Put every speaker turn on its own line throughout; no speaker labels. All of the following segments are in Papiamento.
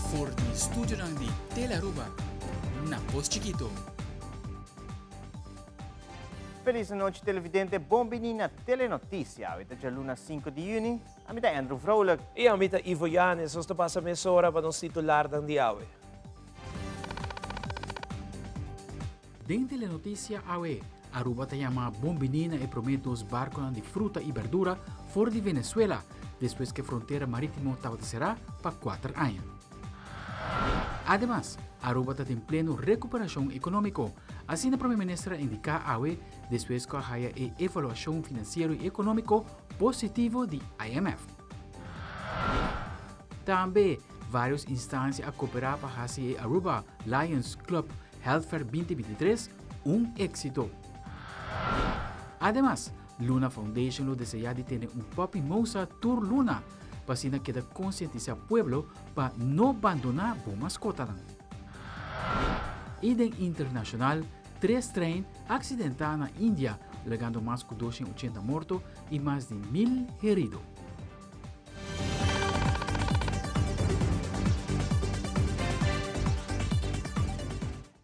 For di studionan di Telearuba na Pos Chikito.
Feliz nochi televidente, bon bini na Telenoticia. Awe ta djaluna 5 di juni. Ami ta Andrew Vrolijk.
I ami ta Ivo Yanes. Nos ta pasa mesora pa nos titularnan di awe.
Den Telenoticia awe, Aruba ta yama bon bini na e prome dos barconan di fruta y berdura for di Venezuela despues cu e frontera maritimo tabata cera pa cuater aña. Ademas, Aruba ta den pleno recuperacion economico, asina Prome Minister a indica awe despues cu a haya e evaluacion financiero y economico positivo di IMF. Tambe, varios instancia a coopera pa haci e Aruba Lions Club Health Fair 2023 un éxito. Ademas, Luna Foundation lo desea di tene un Puppy Mosa tur luna pa asina keda konsientisá pueblo pa no bandoná bo maskotanan. I den internashonal, tres trein aksidentá na India lagando mas ku 280 morto i mas di 1000 herido.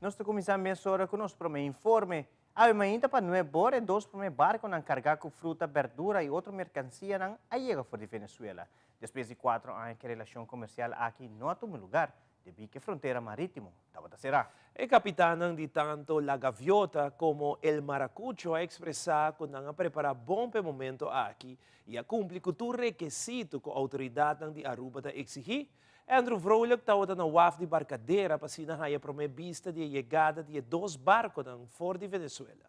Nos ta kuminsá mesora ku nos promé informe. Awe mainta pa nueb'or e dos promé barkonan kargá ku fruta, bèrdura i otro merkansianan a yega for di Venezuela. Despues di kuatro aña ku e relashon komersial aki no a tuma lugar, debí ku e frontera marítimo tabata será.
E kapitannan di tanto La Gaviota komo El Maracucho a ekspresá ku nan a prepará bon pa e momento aki i a kumpli ku tur rekesito ku outoridatnan di Aruba ta eksigí. Andrew Vrolijk tabata na waf di Barcadera pa asina haya promé bista di e yegada di e dos barkonan for di Venezuela.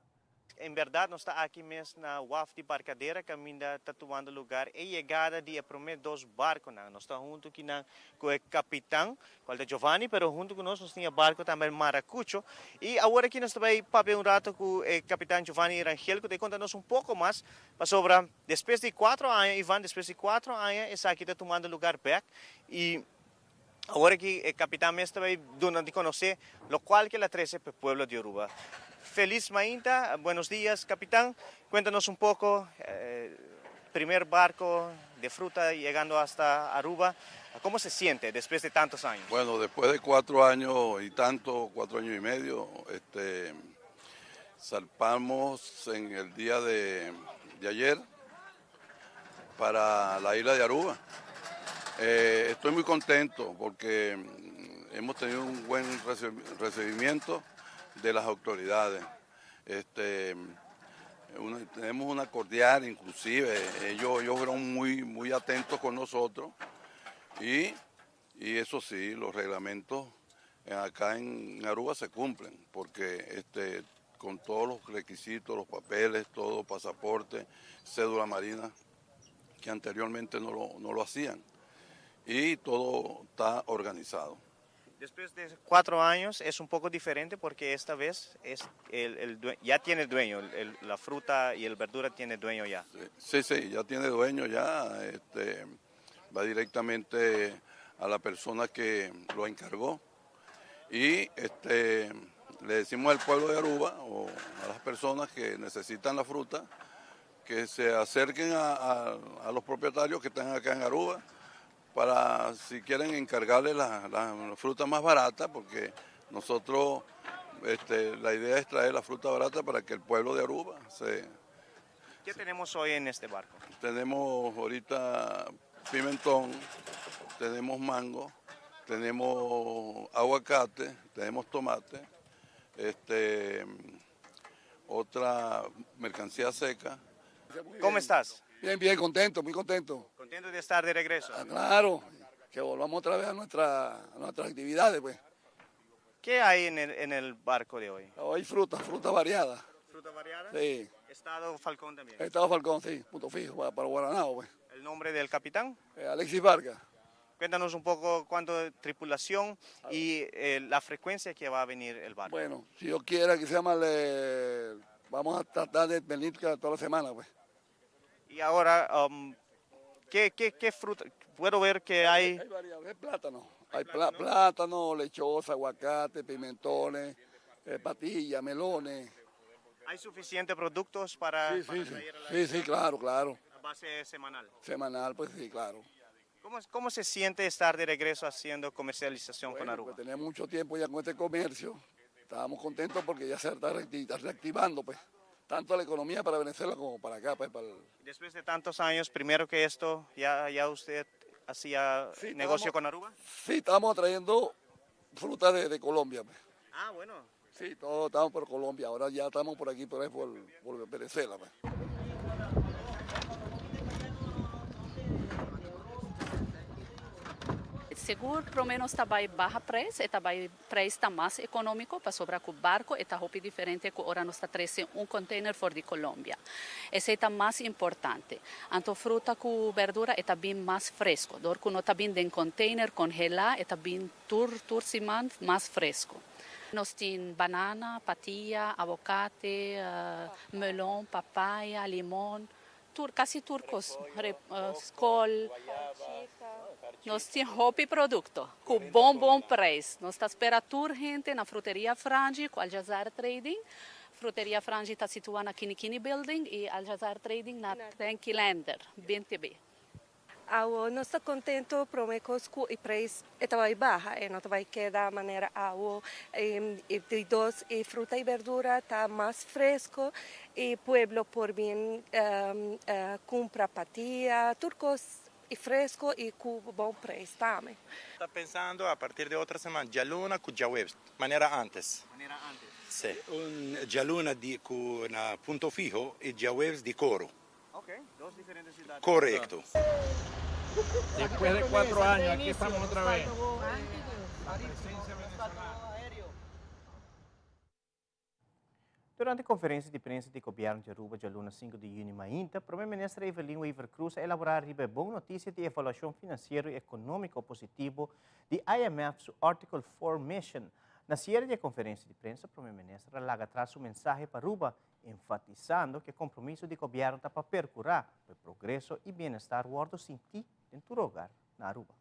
En berdad nos ta aki mes na waf di Barcadera caminda ta tumando lugar e yegada di e prome dos barconan. Nos ta hunto kinan cu e capitan, cual ta Giovanni, pero hunto cu nos nos tin e barco tambe el Maracucho. Y awor aki nos ta bay papia un rato cu e capitan Giovanni Rangel cu ta conta nos un poco mas pasobra despues di cuatro aña, Ivan, despues di cuatro aña esaki ta tumando lugar bek y Awor aki e capitan mes ta bay duna di conoce locual ke el a trece pa e pueblo di Aruba. Feliz mainta, buenos dias capitan, cuentanos un poco, primer barco de fruta llegando hasta Aruba, como se siente despues de tantos años?
Bueno, despues de cuatro años y tanto, cuatro años y medio, este, zarpamos en el dia de ayer para la isla de Aruba. Eh, estoy muy contento porque hemos tenido un buen recibimiento de las autoridades. Este, tenemos una cordial, inclusive, ellos, ellos fueron muy, muy atentos con nosotros y, y eso sí, los reglamentos acá en Aruba se cumplen, porque este, con todos los requisitos, los papeles, todo, pasaporte, cédula marina, que anteriormente no lo, no lo hacían. Y todo está organizado.
Después de cuatro años es un poco diferente porque esta vez es el, el ya tiene dueño, el, la fruta y el verdura tiene dueño ya.
Sí, sí, ya tiene dueño ya, este, va directamente a la persona que lo encargó y este, le decimos al pueblo de Aruba o a las personas que necesitan la fruta que se acerquen a, a, los propietarios que están acá en Aruba para si quieren encargarle la, la fruta más barata, porque nosotros este, la idea es traer la fruta barata para que el pueblo de Aruba se...
¿Qué tenemos hoy en este barco?
Tenemos ahorita pimentón, tenemos mango, tenemos aguacate, tenemos tomate, este, otra mercancía seca.
¿Cómo estás?
Bien, bien, contento, muy contento.
¿Contento de estar de regreso?
Ah, claro, que volvamos otra vez a, nuestra, a nuestras actividades, pues.
¿Qué hay en el, en el barco de hoy?
Hoy fruta, fruta variada.
¿Fruta variada?
Sí.
Estado Falcón también.
Estado Falcón, sí, punto fijo, para, para Guaranao, pues.
¿El nombre del capitán?
Eh, Alexis Vargas.
Cuéntanos un poco cuánto tripulación y eh, la frecuencia que va a venir el barco.
Bueno, si Dios quiere que se llama, le... vamos a tratar de venir toda la semana, pues.
Y ahora, um, ¿qué, qué, qué fruta? Puedo ver que hay...
Hay variedades, hay plátano. Hay plátano? plátano, lechosa, aguacate, pimentones, eh, patilla, melones.
¿Hay suficientes productos para,
sí, sí, sí. sí, sí, claro, claro.
A base semanal.
Semanal, pues sí, claro.
¿Cómo, ¿Cómo se siente estar de regreso haciendo comercialización con
Bueno,
Aruba?
pues tenemos mucho tiempo ya con este comercio. Estábamos contentos porque ya se está reactivando, pues, tanto la economía para Venezuela como para acá, pues, para el-
Después de tantos años, primero que esto, ¿ya, ya usted hacía
Sí,
negocio
estamos-
con Aruba?
Sí, estamos trayendo fruta de Colombia, pues.
Ah, bueno.
Sí, todos estamos por Colombia, ahora ya estamos por aquí, por ahí, por Venezuela, pues.
Sigur prome nos ta bay baha prijs, e ta bay prijs ta mas economico pasobra cu barco e ta hopi diferente cu ora nos ta trece un container for di Colombia. Esey ta mas importante. Anto fruta cu berdura e ta bin mas fresco, dor cu no ta bin den container congela e ta bin tur tur siman mas fresco. Nos tin banana, patia, awocate, melon, papaya, limon, tur casi tur cos, col, nos tin hopi producto cu bon bon prijs. Nos ta spera tur hende na Fruteria Frangi cu Al Jazar Trading. Fruteria Frangi ta situa na Kinikini Building y Al Jazar Trading na Tanki Lander, binti B.
Awo nos ta contento prome cos cu e prijs e ta bay baha e no ta bay keda manera awo y di dos e fruta y berdura ta mas fresco y pueblo por bin cumpra patia tur cos y fresco y cu bon prijs tambe.
Ta pensando a partir di otro siman, djaluna ku djaweps, manera antes.
Manera antes.
Sí. Un djaluna di ku na Punto Fijo y djaweps di Coro.
Ok, dos diferente ciudad.
Correcto.
Después de cuatro años, aquí estamos otra vez. La presencia venezolana.
Durante conferencia di prensa di Gobierno di Aruba dialuna 5 di juni mainta, Prome Minister Evelyn Wever-Croes a elabora riba e bon noticia di evaluacion financiero y economico positivo di IMF su Article 4 Mission. Na cierre di e conferencia di prensa, Prome Minister a laga atras su mensahe pa Aruba, enfatisando cu e compromiso di Gobierno ta pa percura pa progreso y bienestar wordo sinti den tur hogar na Aruba.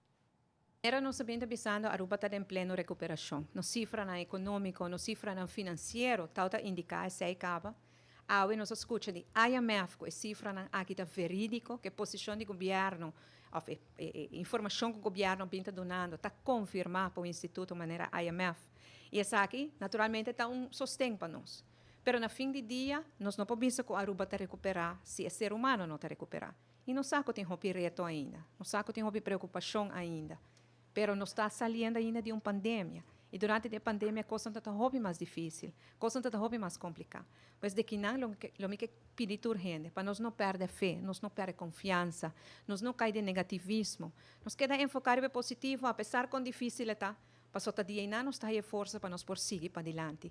Era nos a bin ta bisando Aruba ta den pleno recuperacion. Nos cifranan economico, nos cifranan financiero tawata indica esey caba. Awe nos a scucha di IMF cu e cifranan aki ta veridico, cu e posicion di gobierno of e informacion cu gobierno a bin ta dunando ta confirma pa un instituto manera IMF. Y esaki naturalmente ta un sosten pa nos. Pero na fin di dia nos no por bisa cu Aruba ta recupera si e ser humano no ta recupera. I nos sa ku tin hopi reto ainda. Nos sa ku tin hopi preokupashon ainda. Pero nos ta saliendo ainda di un pandemia. I durante di e pandemia kosnan ta ta hopi mas difísil. Kosnan ta ta hopi mas kompliká. Pues de kinan lo lo mi ke pidi tur hende pa nos no pèrdè fe, nos no pèrdè konfiansa, nos no kai den negativismo. Nos keda enfoká riba e positivo apesar kon difísil e ta, pasobra ta di einan nos ta haña e forsa pa nos por sigui padilanti.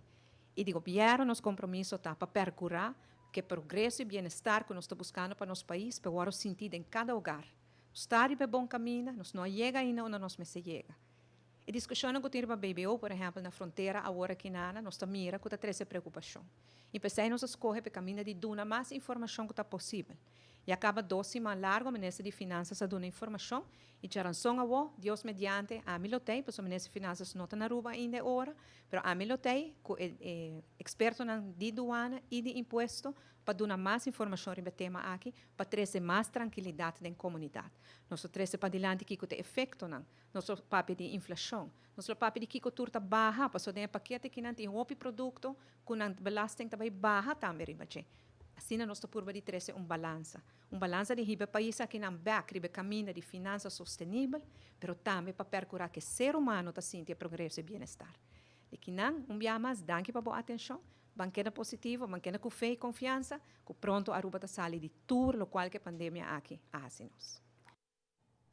I di gobièrnu nos kompromiso ta pa pèrkurá ku e progreso i bienestar ku nos ta buskando pa nos pais por wòrdu sintí den kada hogar. Nos ta riba e bon kaminda, nos no a yega ainda unda nos mester yega. E diskushonnan ku tin riba BBO, por ehèmpel, na frontera awor aki nana, nos ta mira ku ta trese preokupashon. I p'esei nos a skohe pa e kaminda di duna mas informashon ku ta posibel. Ya kaba dos siman largo Minister di Finansas a duna informashon i djaranson awo, Dios mediante, ami lo tei, pasobra Minister di Finansas no ta na Aruba ainda e ora, pero ami lo tei ku e e ekspertonan di duana i di impuesto pa duna mas informashon riba e tema aki pa trese mas trankilidat den komunidat. Nos lo trese padilanti kiko ta e efektonan, nos lo papia di inflashon, nos lo papia di kiko tur ta baha, pasobra den e pakete kinan tin hopi produkto ku nan belasting ta bai baha tambe riba dje. Asina nos ta purba di trese un balansa. Un balansa di hiba e pais akinan bek riba e kaminda di finansa sostenibel, pero tambe pa perkurá ku e ser humano ta sinti e progreso i bienestar. Di kinan, un biaha mas, danki pa bo atenshon. Ban keda positivo, ban keda ku fe i konfiansa ku pronto Aruba ta sali di tur lokual ku e pandemia aki a hasi nos.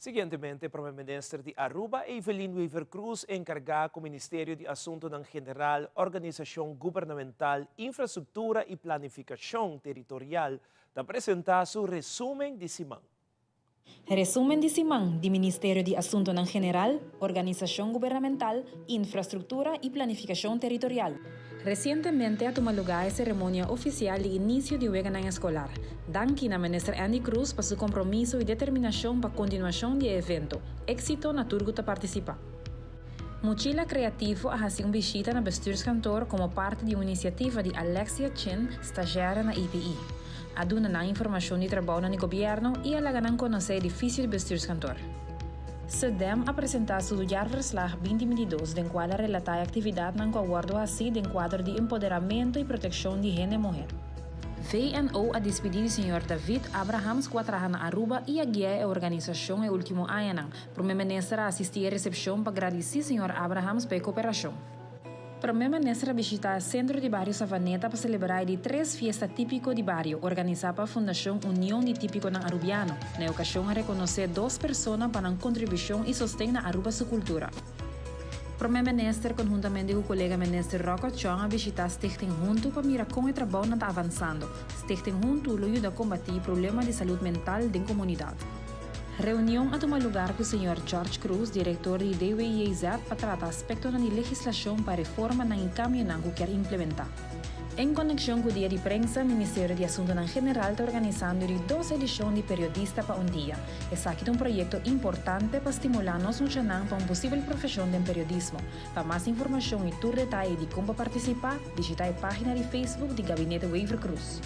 Siguientemente Prome Minister di Aruba Evelyn Wever-Croes encarga cu Ministerio di Asuntonan General, Organisacion Gubernamental, Infrastructura y Planificacion Territorial ta presenta su resumen di siman.
Resumen di siman di Ministerio di Asuntonan General, Organisacion Gubernamental, Infrastructura y Planificacion Territorial. Resientemente a tuma lugá e seremonia ofisial di inisio di weganan eskolar. Danki na Minister Endy Croes pa su kompromiso i determinashon pa kontinuashon di e evento. Éksito na tur ku ta partisipá. Mochila Kreativo a hasi un bishita na Bestuurskantoor komo parti di un inisiativa di Alexia Chin, stazjèra na EPI. A duna nan informashon di trabounan di gobièrnu i a laga nan konosé edifisio di Bestuurskantoor. SEDEM a presenta su jaarverslag 2022 den cual a relata e actividadnan cu a wordo haci den cuadro di empoderamento y proteccion di hende muher. VNO a dispidi di señor David Abrahams cu a traha na Aruba y a guia e organisacion e ultimo añanan. Prome Minister a asisti e recepcion pa gradici señor Abrahams pa e cooperacion. Prome Minister a bishita e Centro di Bario Savaneta pa celebra e di tres Fiesta Tipico di Bario, organisa pa Fundacion Union di Tipiconan Arubiano. Na e ocasion a reconoce dos persona pa nan contribucion y sosten na Aruba su cultura. Prome Minister conhuntamente cu colega Minister Rocco Tjon a bishita Stichting Huntu pa mira con e trabounan ta avansando. Stichting Huntu lo yuda combati problema di salud mental den comunidad. Reunion a tuma lugar cu señor George Cruz, director di DWJZ pa trata aspectonan di legislacion pa reformanan y cambionan cu kier implementa. En conexion cu Dia di Prensa, Ministerio di Asuntonan General ta organisando di dos edicion di Periodista pa un Dia. Esaki ta un proyecto importante pa stimula nos muchanan pa un posibel profesion den periodismo. Pa mas informacion y tur detaye di con pa participa, bishita e pagina di Facebook di Gabinete Wever-Croes.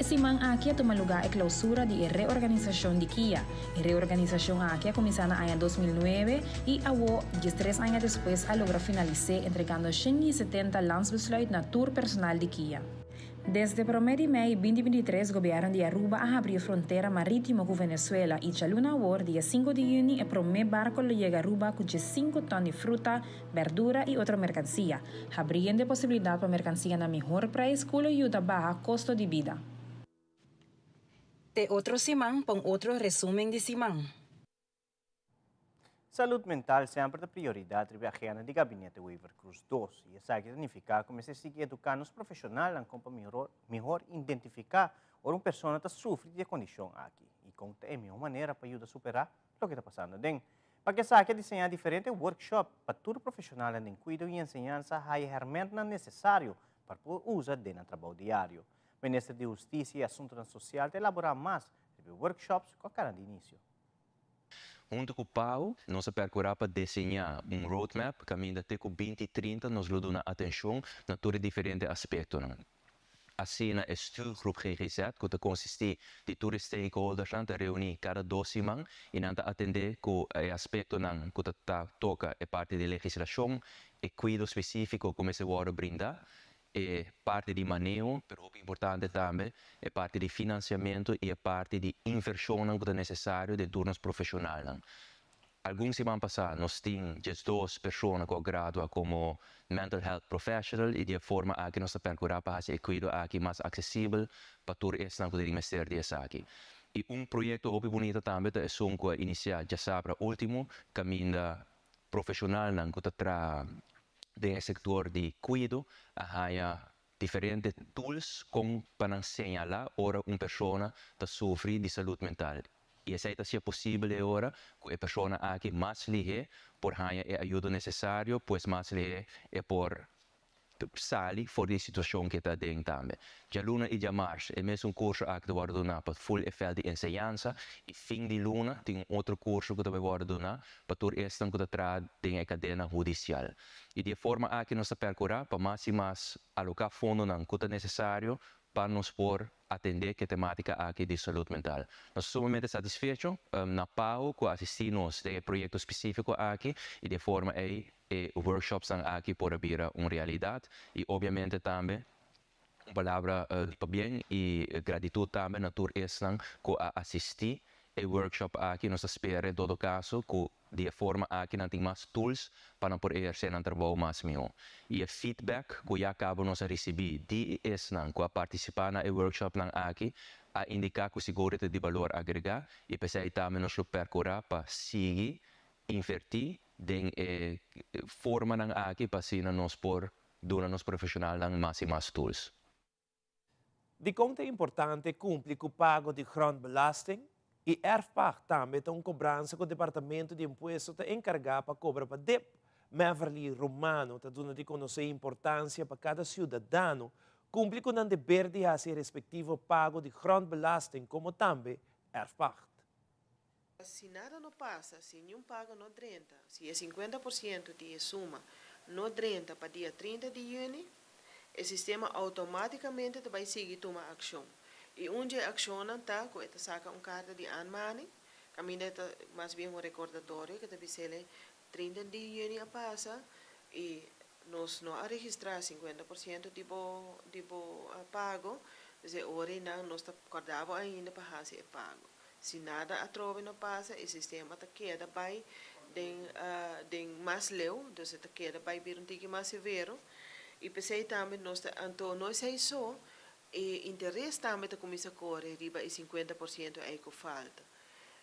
E siman aki a tuma lugá e klausura di e reorganisashon di kia. E reorganisashon aki a kuminsá na aña 2009 i awo, diestres aña despues, a logra finalis'é entregando 170 landsbesluit na tur personal di kia. Desde promé di mei 2023 gobièrnu di Aruba a habri e frontera marítimo ku Venezuela i djaluna awor, dia sinku di yüni, e promé barko lo yega Aruba ku 15 tòn di fruta, berdura y otro mercancia, habriendo e posibilidad pa mercancia na mihor prijs cu lo yuda baha costo di bida.
Te otro siman pa un otro resumen di siman.
Salud mental semper ta prioridad riba e agenda di Gabinete Wever-Croes dos y esaki ta nifica cu mester sigui educa nos profesionalnan con pa mihor identifica ora un persona ta sufri di e condicion aki y con ta e mihor manera pa yuda supera loke ta pasando aden. Pa ke esaki a diseñá diferente workshop pa tur profeshonalnan den kuido i enseñansa haya e hèrmèntnan nesesario pa por usa den nan trabou diario. Minister di Hustisia i Asuntunan Sosial ta elaborá mas riba e workshops ku a kana di inisio.
Huntu ku PAO nos a perkurá pa deseñá un roadmap kaminda te ku 2030 nos lo duna atenshon na tur e diferente aspektonan. Asina e stuurgroep GGZ, ku ta konsistí di tur e stakeholdersnan, ta reuní kada dos siman i nan ta atendé ku e aspektonan ku ta ta toka e parti di legislashon, e kuido spesífiko ku mester wòrdu brindá, e parti di maneho, pero hopi importante tambe e parti di finansiamentu i e parti di invershonnan ku ta nesesario den tur nos profeshonalnan. Algun siman pasá nos tin 12 persona ku a gradua komo mental health professional i di e forma aki nos ta perkurá pa hasi e kuido aki mas aksesibel pa tur esnan ku ta tin mester di esaki. I un proyekto hopi bunita tambe ta esun ku a inisiá djasabra último kaminda profeshonalnan ku ta traha den e sektor di kuido a haña diferente tools kon pa nan señalá ora un persona ta sufri di salud mental. I esei ta hacié posibel e ora ku e persona aki mas lihé por haña e ayudo nesesario, pues mas lihé e por sali for di e situashon ku e ta aden tambe. Djaluna i djamars e mesun kurso aki ta wòrdu duná pa ful e vèlt di enseñansa i fin di luna tin un otro kurso ku ta bai wòrdu duná pa tur esnan ku ta traha den e kadena hudisial. I di e forma aki nos ta perkurá pa mas i mas aloká fondonan ku ta nesesario pa nos por atendé ku e temátika aki di salud mental. Nos ta sumamente satisfecho na PAO ku a asistí nos den e proyekto spesífiko aki i di e forma ei e workshopsnan aki por a bira un realidat i obviamente tambe un palabra di pabien i gratitut tambe na tur esnan ku a asistí e workshop aki. Nos ta spera en todo kaso ku di e forma aki nan tin mas tools pa nan por ehersé nan trabou mas mihó. I e feedback ku ya kaba nos a risibí di e esnan ku a partisipá na e workshopnan aki a indiká ku sigur e ta di balor agregá i p'esei tambe nos lo perkurá pa sigui invertí den e formanan aki pa asina nos por duna nos profeshonalnan mas i mas tools.
Dikon ta importante kumpli ku pago di grondbelasting? I erfpacht tambe ta un kobransa ku Departamento di Impuesto ta enkargá pa kobra pa dip. Meverly Romano ta duna di konosé e importansia pa kada siudadano kumpli ku nan deber di hasi e respektivo pago di grondbelasting komo tambe erfpacht.
Si nada no pasa, si niun pago no drenta, si e 50% di e suma no drenta pa dia 30 di yüni, e sistema outomátikamente ta bai sigui tuma akshon. I un dje akshonnan ta ku e ta saka un karta di aanmaning. Kaminda ta mas bien un rekordatorio ku ta bis'el 30 di yüni a pasa i nos no a registrá 50% di bo di bo pago, dus e ora einan nos ta kòrda bo ainda pa hasi e pago. Si nada atrobe no pasa e sistema ta keda bai den den mas leu, dus e ta keda bai bira un tiki mas severo i p'esei tambe nos ta anto no esei so e interes tambe ta kuminsá kore riba e 50% ei ku falta.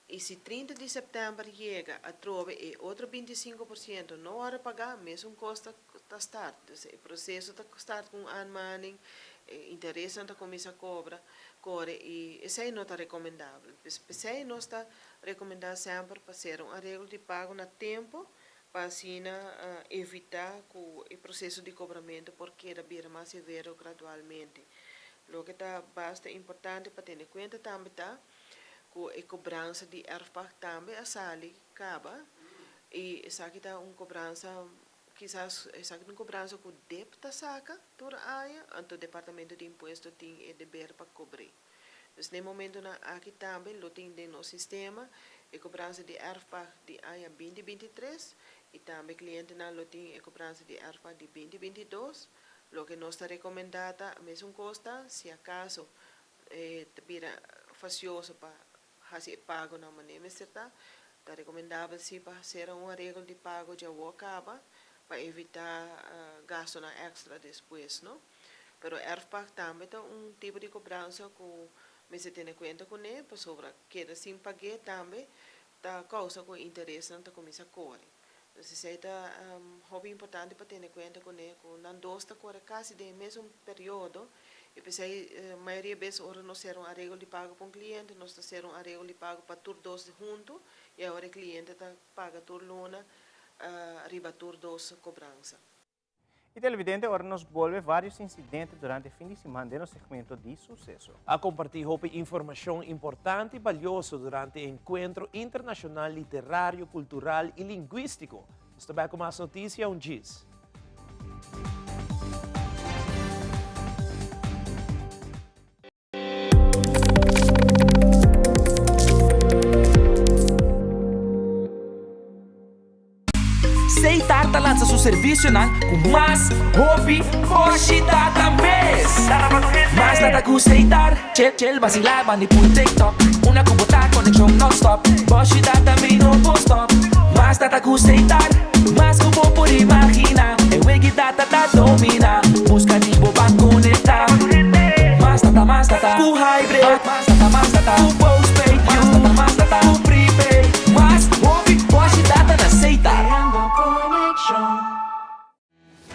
I si 30 di sèptèmber yega atrobe e otro 25% no wòrdu pagá, mesun kos ta ta start. Dus e proseso ta start ku un aanmaning, e interesnan ta kuminsá kobra, kore i esei no ta rekomendabel. Pues p'esei nos ta rekomendá semper pa sera un areglo di pago na tempu pa asina evitá ku e proseso di kobramentu por keda bira mas severo gradualmente. Loke ta basta importante pa tene kuenta tambe ta ku e kobransa di erfpacht tambe a sali kaba i esaki ta un kobransa kisas esaki ta un kobransa ku dep ta saka tur aña anto departamento di impuesto tin e deber pa kobr'é. Dus den momentonan aki tambe lo tin den nos sistema e kobransa di erfpacht di aña 2023 i tambe klientenan lo tin e kobransa di erfpacht di 2022. Loke nos ta rekomendá ta mesun kos ta si akaso E ta bira fasioso pa hasi e pagonan manera mester ta. Ta rekomendabel si pa sera un areglo di pago djawo kaba pa evitá gastonan èkstra despues, no. Pero erfpacht tambe ta un tipo di kobransa ku mester tene kuenta kuné pasobra keda sin pag'é tambe ta kousa ku e interesnan ta kuminsá kore. Entonces esei ta hopi importante pa tene kuenta kuné ku nan dos ta kore kasi den e mesun periodo i p'esei mayoria bes ora nos sera un areglo di pago pa un kliente nos ta sera un areglo di pago pa tur dos huntu i awor e kliente ta paga tur luna riba tur dos kobransa.
Y televidente, ora nos bolbe varios incidente durante fin di siman den nos segmento di suceso.
A comparti hopi informacion importante y balioso durante e Encuentro Internacional Literario, Cultural y Linguistico. Nos ta back cu mas noticia un djis.
Seitar ta lansa su servisionan ku mas hopi boshi data mes. Mas data ku Seitar, chel chel basilá bandi pui TikTok. Una ku bo ta konekshon nònstòp, boshi data mi no por stòp. Mas data ku Seitar, mas ku bo por imaginá. E wegi data ta dominá, buska di bo pa konektá. Mas data, mas data ku hybrid, mas data, mas data ku postpaid, mas data, mas data ku prepaid, mas hopi boshi data na Setar.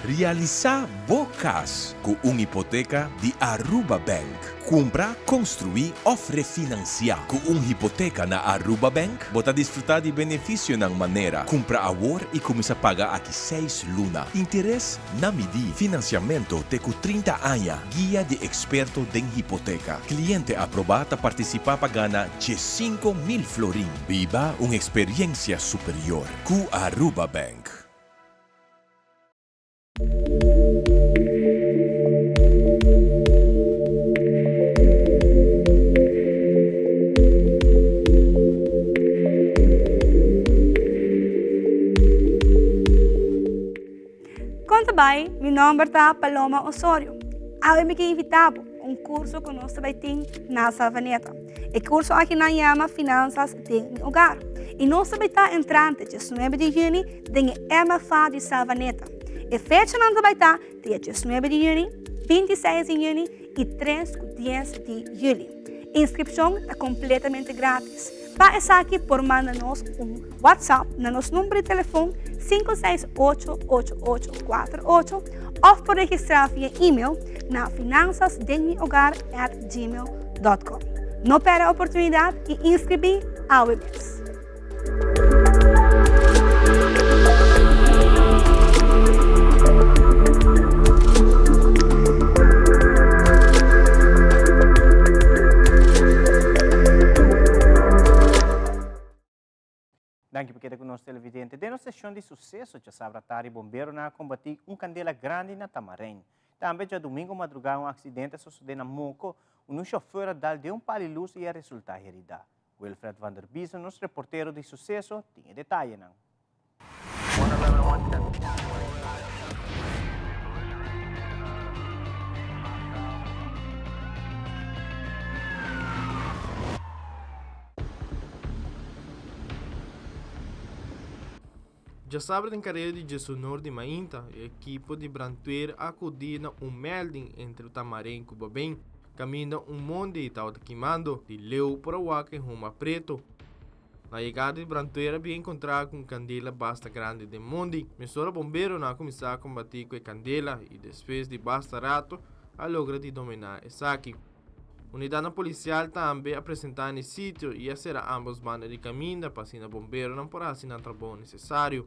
Realisá bo kas ku un hipoteka di Aruba Bank. Kumpra, konstruí òf refinansiá. Ku un hipoteka na Aruba Bank, bo ta disfrutá di benefisionan manera, kumpra awor i kuminsá paga aki seis luna, interes na midí, finansiamentu te ku 30 aña, guia di eksperto den hipoteka. Kliente aprobá ta partisipá pa gana 15,000 florin. Biba un eksperiensia superior ku Aruba Bank.
Kon ta bai? Mi nòmber ta Paloma Osorio. Awe mi ke invitá bo pa un kurso ku nos ta bai tin na Savaneta. E kurso aki nan yama Finansas den mi Hogar i nos ta bai ta entrante 19 di yüni den e MFA di Savaneta. E fechanan ta bai ta dia 19 di yüni, 26 di yüni i 3 ku 10 di yüli. Inskripshon ta kompletamente gratis. Pa esaki por manda nos un WhatsApp na nos number di telefon 5688848 òf por registrá via email na finansasdenmihogar@gmail.com. No pèrdè oportunidat i inskribí awe mes.
Danki pa keda ku nos televidente. Den nos seshon di suseso djasabra tardi bomberonan a kombatí un kandela grandi na Tamarijn. Tambe djadumingu madrugá un aksidente a sosodé na Moko, un un shofùr a dal den un pali lus i a resultá heridá. Wilfred van der Biesen, nos reportero di suseso, tin e detayenan.
Djasabra den karera di djesunor di mainta, e ekipo di brandweer a akudí na un melding entre Tamarén ku Babén, kaminda un mondi tabata kimando. Di leu por a wak e huma pretu. Na yegada di brandweer a bin enkontrá ku un kandela basta grandi den mondi. Mesora bomberonan a kuminsá kombatí ku e kandela i despues di basta rato a logra di dominá esaki. Unidatnan polisial tambe a presentá na e sitio i a sera ámbos banda di kaminda pa asina bomberonan por hasi nan trabou nesesario.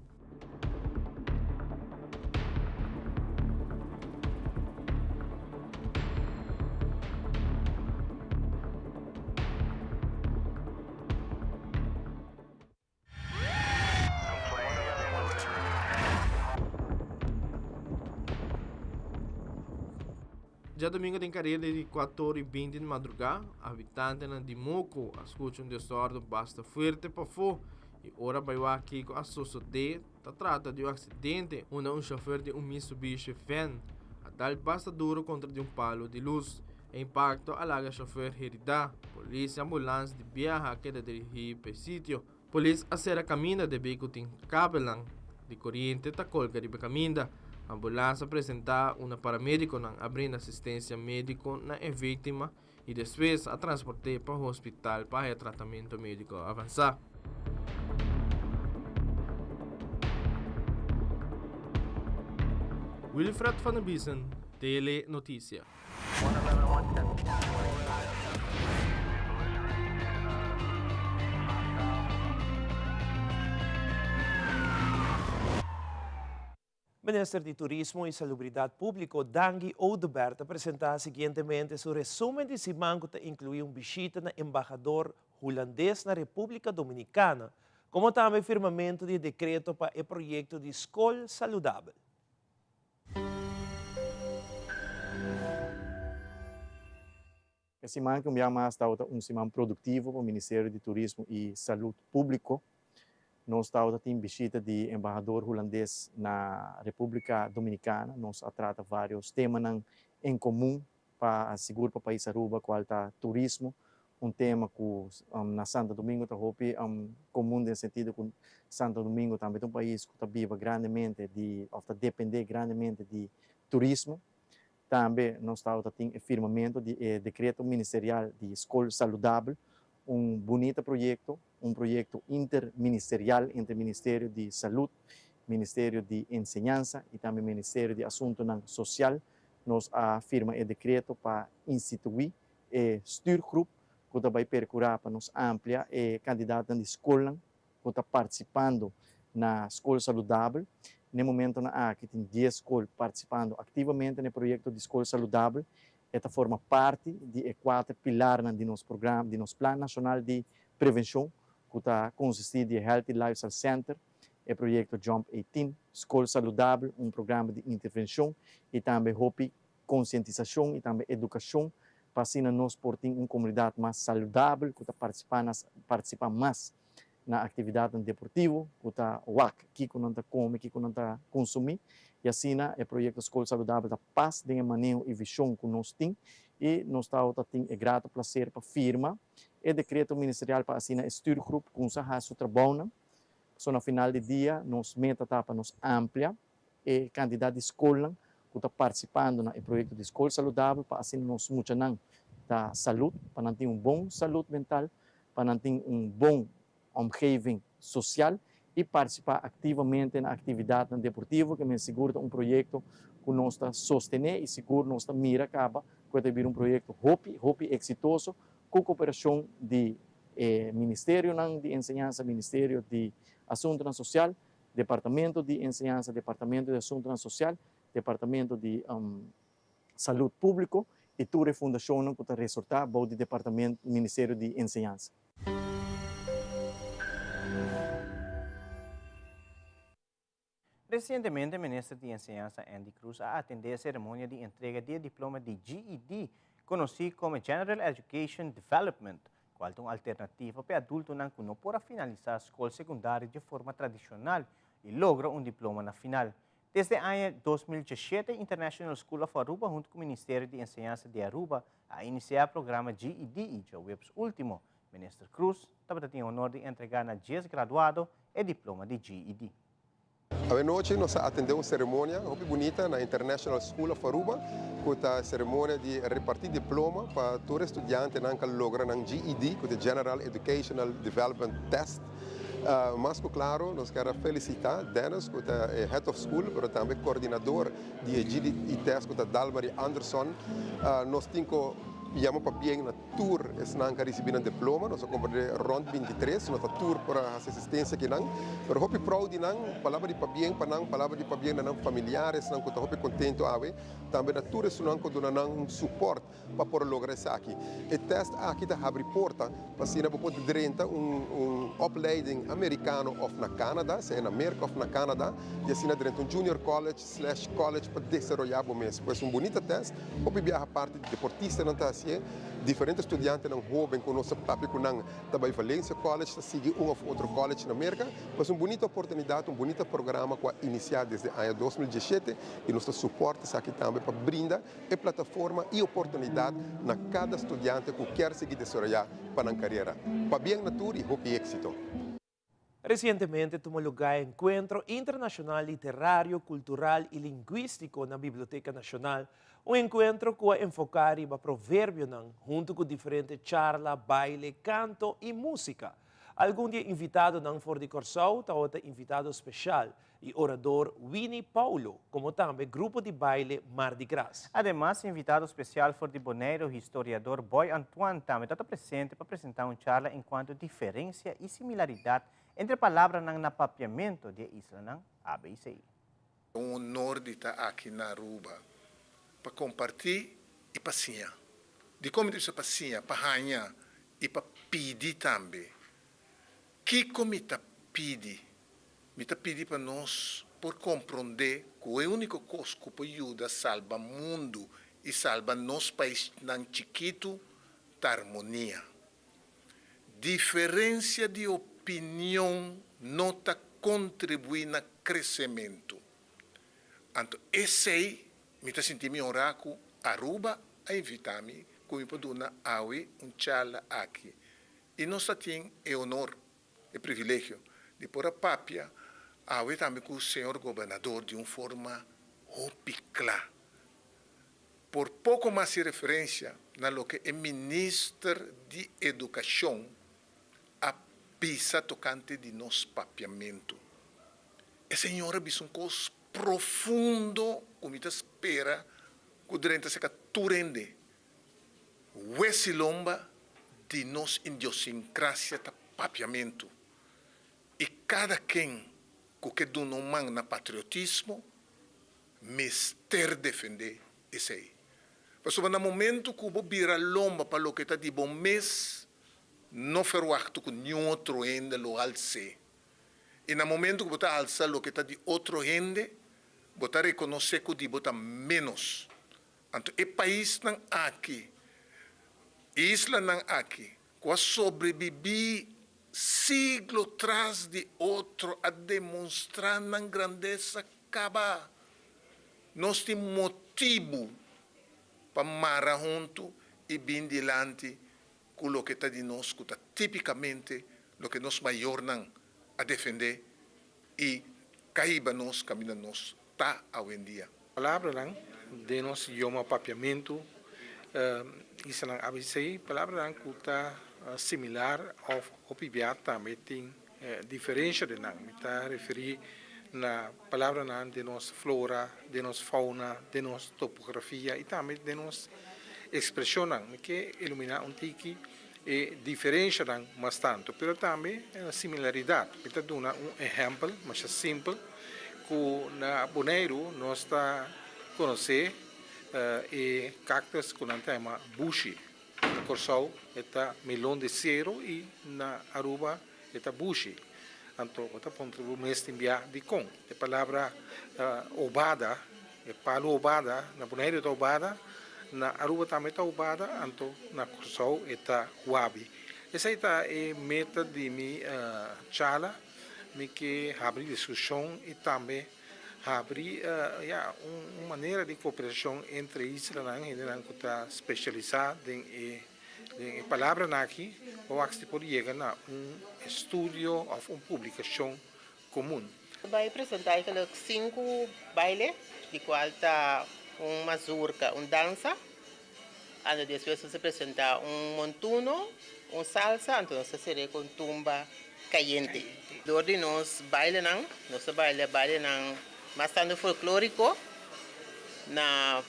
Djadomingo den kareda di kuator i binti di madrugá, habitantenan di Moko a skucha un desòrdu basta fuerte pafó i ora bai wak kiko a sosodé ta trata di un aksidente unda un shofèr di un Mitsubishi van a dal basta duro kontra di un palu di lus. E impakto a laga shofèr heridá. Polis i ambulans di biaha a keda dirigí pa e sitio. Polis a sera kaminda debí ku tin kabelnan di koriente ta kolga riba e kaminda. Ambulans a presentá unda paramedikonan a brinda asistensia médiko na e víktima i despues a transport'é pa hospital pa haya tratamentu médiko avansá. Wilfred van der Biesen, Tele Noticia.
Minister di Turismo y Salubridad Publico Dangui Oduber ta presenta siguientemente su resumen di siman cu ta inclui un bishita na embahador Hulandes na Republica Dominicana, como tambe firmamento di e decreto pa e proyecto di Scol Saludabel.
E siman aki un bia mas tabata un siman produktivo pa Ministerio di Turismo i Salud Públiko. Nos tabata tin bishita di embahador hulandes na Repúblika Dominikana. Nos a trata vários temanan en komun pa sigur pa pais Aruba kual ta turismo, un tema ku na Santo Domingo ta hopi komun den sentido ku Santo Domingo tambe ta un pais ku ta biba grandemente di òf ta dependé grandemente di turismo. Tambe nos tabata tin e firmamento di e decreto ministerial di Skol Saludabel, un bunita proyecto, un proyecto interministerial entre Ministerio di Salud, Ministerio di Enseñansa y tambe Ministerio di Asuntonan Social. Nos a firma e decreto pa institui e stuurgroep cu ta bay percura pa nos amplia e cantidadnan di scolnan ku ta partisipando na Skol Saludabel. Na e momentonan aki tin dies skol partisipando aktivamente na e proyekto di Skol Saludabel. E ta forma parti di e kuater pilarnan di nos programa, di nos Plan Nashonal di Prevenshon, ku ta konsistí di e Healthy Lifestyle Center, e proyekto Jump 18, Skol Saludabel, un programa di intervenshon i tambe hopi konsientisashon i tambe edukashon pa asina nos por tin un komunidat mas saludabel ku ta partisipá na partisipá mas na aktividatnan deportivo, ku ta wak kiko nan ta kome, kiko nan ta konsumí i asina e proyekto Skol Saludabel ta pas den e maneho i vishon ku nos tin i nos tabata tin e grato plaser pa firma e dekreto ministerial pa asina e stuurgroep kumsa hasi su trabounan. Pasobra na final di dia nos meta ta pa nos amplia e kantidat di skolnan ku ta partisipando na e proyekto di Skol Saludabel pa asina nos muchanan ta salud, pa nan tin un bon salud mental, pa nan tin un bon omgeving sosial i partisipá aktivamente na aktividatnan deportivo ke men sigur ta un proyekto ku nos ta sostené i sigur nos ta mira kaba ku e ta bira un proyekto hopi hopi eksitoso ku koperashon di e ministerionan di enseñansa, Ministerio di Asuntunan Sosial, Departamento di Enseñansa, Departamento di Asuntunan Sosial, Departamento di Salud Públiko i tur e fundashonnan ku ta resortá bou di Departamento Ministerio di Enseñansa.
Resientemente Minister di Enseñansa Endy Croes a atendé e seremonia di entrega di e diploma di GED, konosí komo General Education Development. cual ta un alternativa pa e adultonan cu no por a finalisa scol secundario di forma tradicional y logra un diploma na final. Desde aña 2017 International School of Aruba hunto cu Ministerio di Enseñansa di Aruba a inicia e programa GED y djaweps ultimo Minister Croes tabata tin honor di entrega na dies graduado e diploma di GED.
Awenochi nos a atende un ceremonia hopi bunita na International School of Aruba cu ta e ceremonia di reparti diploma pa tur e studiantenan cu a logra nan GED cu ta General Educational Development Test. Mas cu claro nos kier a felicita Dennis cu ta e Head of School pero tambe coordinador di e GED test cu ta Dalmarie Anderson. Nos tin cu yama pabien na Tur esnan ku a risibí nan diploma, nos a komprendé rònt bintitres, no ta tur por a hasi asistensia akinan, pero hopi prou di nan, palabra di pabien pa nan, palabra di pabien na nan familiaresnan ku ta hopi kontentu awe, tambe na tur esunnan ku a duna nan un supòrt pa por a logra esaki. E tèst aki ta habri porta pa asina bo por drenta un un opleiding amerikano òf na Canada, sea na Merka òf na Canada, i asina drenta un junior college slash college pa desaroyá bo mes. Pues un bunita tèst. Hopi biaha parti di deportistanan ta hasié, diferente studiantenan hóben ku nos a papia ku nan ta bai Valencia College, ta sigui un òf otro college na Merka. Pues un bunita oportunidat, un bunita programa ku a inisiá desde aña 2017 i nos ta supòrt esaki tambe pa brinda e plataforma i oportunidat na kada studiante ku kier sigui desaroyá pa nan karera. Pabien na tur i hopi éksito!
Resientemente tuma lugá e Enkuentro Internashonal Literario, Kultural i Lingwístiko na Biblioteka Nashonal, un enkuentro ku a enfoká riba proverbionan huntu ku diferente charla, baile, kanto i músika. Algun di e invitadonan for di Kòrsou tabata invitado speshal i orador Winnie Paulo, komo tambe grupo di baile Mardi Gras.
Ademas, invitado spesial for di Boneiru, historiador Boy Antoine tambe ta ta presente pa presentá un charla enkuanto diferensia i similaridat entre palabranan na papiamentu di e islanan ABC.
Un honor di ta aki na Aruba pa comparti y pa siña. Dicon mi ta bisa pa siña? Pa haña y pa pidi tambe. Kico mi ta pidi? Mi ta pidi pa nos por komprondé ku e úniko kos ku por yuda salba mundu i salba nos paisnan chikitu ta armonia. Diferensia di opinion no ta kontribuí na kresementu. Anto esei mi ta sinti mi honrá ku Aruba a invitá mi ku mi por duna awe un charla aki i nos ta tin e honor e privilegio di por a papia awe tambe ku señor gobernador di un forma hopi kla. Por poko mas si referensia na loke e minister di edukashon a bisa tokante di nos papiamentu. E señor a bisa un kos profundo ku mi ta spera ku drenta seka tur hende. Wesi lomba di nos indiosincrasia ta papiamentu i kada ken ku ke duna un man na patriotismo mester defendé esei. Pasobra na momentu ku bo bira lomba pa loke ta di bo mes, no ferwachtu ku niun otro hende lo hals'é. I na momentu ku bo ta halsa loke ta di otro hende, bo ta rekonosé ku di bo ta ménos. Anto e paisnan aki, islanan aki, ku a sobrebibí siglo tras di otro a demonstrá nan grandesa kaba. Nos tin motibu pa mara huntu i bin dilanti ku loke ta di nos ku ta típikamente loke nos mayornan a defendé i kaiba nos kaminda nos ta awendia.
Palabranan den nos idioma Papiamentu, islanan ABC, palabranan ku ta similar òf hopi bia tambe tin diferensha den nan. Mi ta referí na palabranan den nos flora, den nos fauna, den nos topografia i tambe den nos ekspreshonnan. Mi ke iluminá un tiki e diferenshanan mas tantu, pero tambe similaridat. Mi ta duna un ehèmpel masha simpel ku na Boneiru nos ta konosé e kaktus ku nan ta yama bushi. Na Kòrsou e ta melon di sero i na Aruba e ta bushi. Anto bo ta puntra bo mes tin bia dikon e palabra obada, e palu obada, na Boneiru e ta obada, na Aruba tambe ta obada, anto na Kòrsou e ta wabi. Esei ta e meta di mi charla, mi ke habri diskushon i tambe habri ya un manera di kooperashon entre islanan, hendenan ku ta spesialisá den e den e palabranan aki pa wak si por yega na un estudio òf un publikashon komun.
Bai presentá eigenlijk sinku baile, di kual ta un mazurka, un dansa, anto despues nos a presentá un montuno, un salsa, anto nos a ser'é ku un tumba kayente. Dor di nos bailenan, nos a baila bailenan mas tantu folklóriko na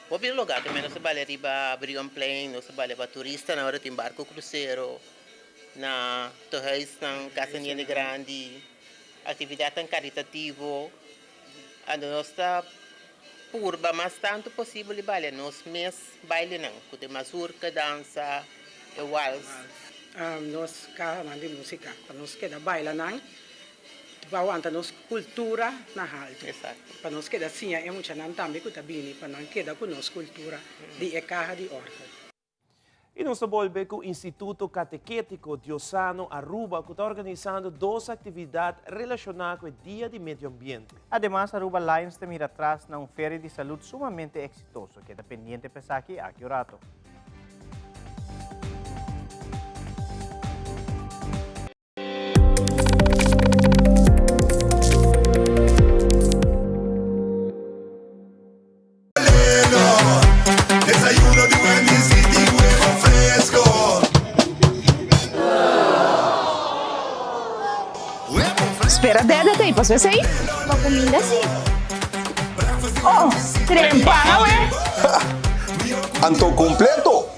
hopi lugá, tambe nos a baila riba Brionplein, nos a baila pa turistanan ora tin barko krusero. Na tehuisnan, casa di hende grandi, actividadnan caritativo. Anto nos ta purba mas tanto posibel di balia nos mes bailenan, cu ta e mazurka, dansa, e wals.
Nos cahanan di musica pa nos keda baila nan pa wanta nos cultura na halto. Pa nos keda siña e muchanan tambe cu ta bini pa nan keda cu nos cultura di e caha di orgel.
Y nos ta bolbe cu Instituto Catequetico Diosano Aruba cu ta organisando dos actividad relaciona cu e Dia di Medio Ambiente.
Ademas Aruba Lions ta mira atras na un feria di salud sumamente exitoso. Keda pendiente pa esaki aki un rato.
Desayuno di Wendy's y tin huevo fresco.
Spera dede ta pasó esei?
Bo kuminda si.
Oh, trempan awe.
Anto completo.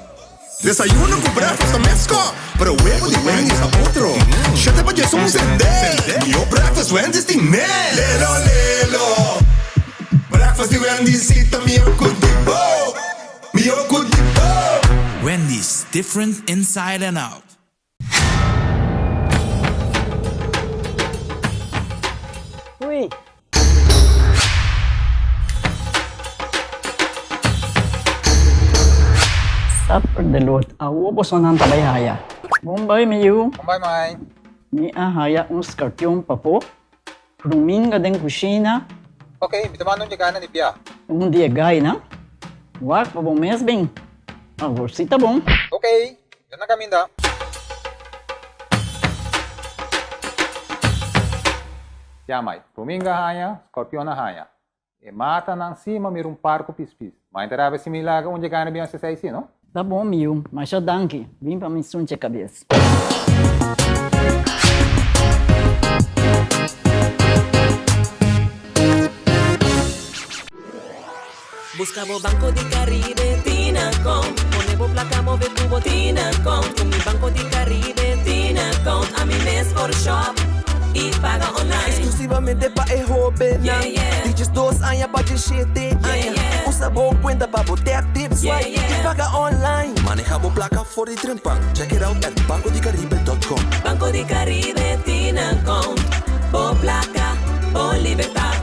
Desayuno ku breakfast ta mesko, pero webo di Wendy's ta otro. Shete pa djes un sende, mihó breakfast Wendy's tin ne. Lelo lelo, breakfast di Wendy's si ta mihó ku di bo, mihó ku di bo.
Wendy's, different inside and out.
Hui. Supper de Lord, awo bosonan ta bai haya. Bon bai mi yu.
Bon bai mai.
Mi a haya un skarpion papo, ruminga den kushina.
Ok, mi ta manda un dje gana di bia.
Un di e gainan. Wak pa bo mes bin. Awor si ta bon.
Ok, mi ta na kaminda. Ya mai, Ruminga haña, Scorpion a haña. E matanan si ma mira un par ku pis pis. Ma inta rabia si mi laga un dje gana bin hasi esei si, no?
Ta bon mi yu, masha danki. Bin pa mi sunche kabes.
Busca bo Banco di Caribe Tinacom Pone bo placa move cu bo Tinacom Cu mi Banco di Caribe Tinacom Ami mes por shop y paga online
Exclusivamente pa e hobennan
Yeah, yeah.
Di 12 aña pa 17 aña
Yeah, yeah.
Usa bo cuenta pa bo tap, tip, swipe
Yeah, yeah.
y paga online
Maneha bo placa for di trempan Check it out at bancodicaribe.com
Banco di Caribe Tinacom Bo placa, bo libertad.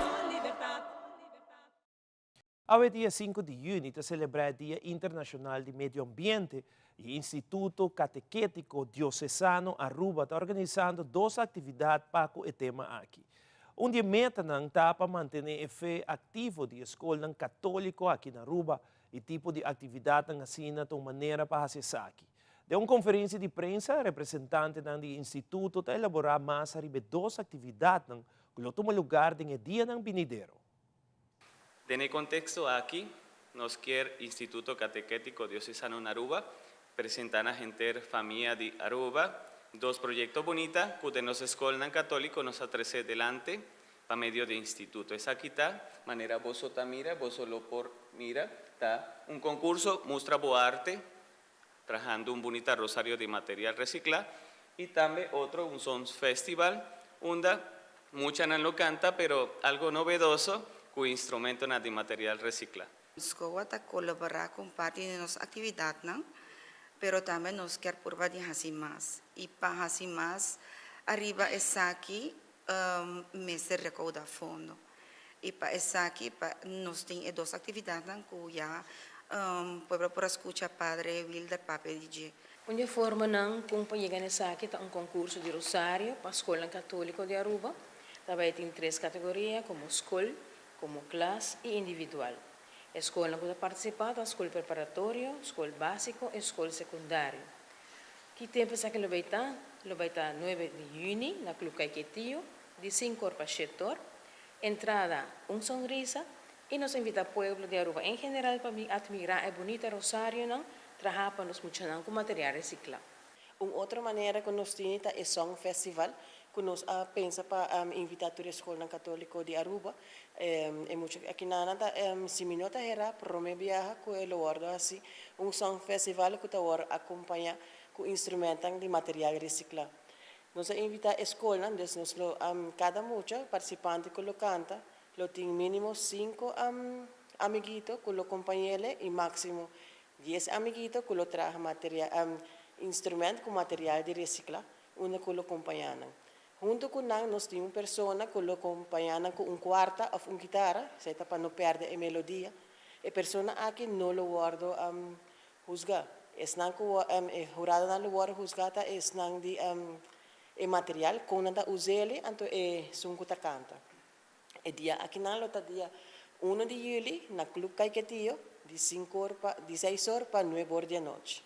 Awe dia sinku di yüni ta selebrá e Dia Internashonal di Medio Ambiente i Instituto Katekétiko Diosesano Aruba ta organisando dos aktividat pa ku e tema aki. Un di e metanan ta pa mantené e fe aktivo di e skolnan katóliko aki na Aruba i tipo di aktividatnan asina ta un manera pa hasi esaki. Den un konferensia di prensa representantenan di e instituto ta elaborá mas ariba e dos aktividatnan ku lo tuma lugar den e dianan binidero.
Den e contexto aki, nos kier Instituto Catequetico Diocesano na Aruba presenta na henter famia di Aruba dos proyecto bunita cu den nos scolnan catolico nos a trece delante pa medio di instituto. Esaki ta, manera boso ta mira, boso lo por mira, ta un concurso Mustra bo arte, trahando un bunita rosario di material recicla y tambe otro un Sons Festival unda muchanan lo canta pero algo novedoso cu instrumentonan di material recicla.
SCOA ta kolaborá ku un parti di nos aktividatnan, pero tambe nos kier purba di hasi mas. I pa hasi mas ariba esaki mester rekoudá fondo. I pa esaki pa nos tin e dos aktividatnan ku ya pueblo por a skucha Padre Wilder papia di dje.
Un di e formanan con pa yega na esaki ta un concurso di rosario pa scolnan catolico di Aruba. Ta bay tin tres categoria como scol, como klas y individual. E scolnan cu ta participa ta scol preparatorio, scol basico y scol secundario. Ki tempo esaki lo bay ta? Lo bay ta nuebe di juni na Club Caiquetio, di sinku or pa shete or. Entrada, un sonrisa y nos invita pueblo di Aruba en general pa bin admira e bunita rosarionan traha pa nos muchanan cu material recicla.
Un otro manera cu nos tini ta e Song Festival, cu nos a pensa pa invita tur e scolnan catolico di Aruba. E mucha akinanan ta, si mi no ta hera, prome biaha cu e lo wordo haci un Song Festival cu ta wordo acompaña cu instrumentan di material recicla. Nos a invita e scolnan, dus nos lo, cada mucha participante cu lo canta lo tin minimo cinco amiguito cu lo compañele y maximo Dies amiguito ku lo traha material, instrument ku material di resikla unda ku lo kompañá nan. Huntu ku nan nos tin un persona ku lo kompañá nan ku un kuarta òf un kitara, esei ta pa no pèrdè e melodia. E persona aki no lo wòrdu husgá. Esnan ku e huradonan lo wòrdu husgá ta esnan di e material, kon nan ta us'el anto esun ku ta kanta. E dia akinan lo ta dia uno di juli na Club Caiquetio di sinku or pa di seis or pa nuebe or di anochi.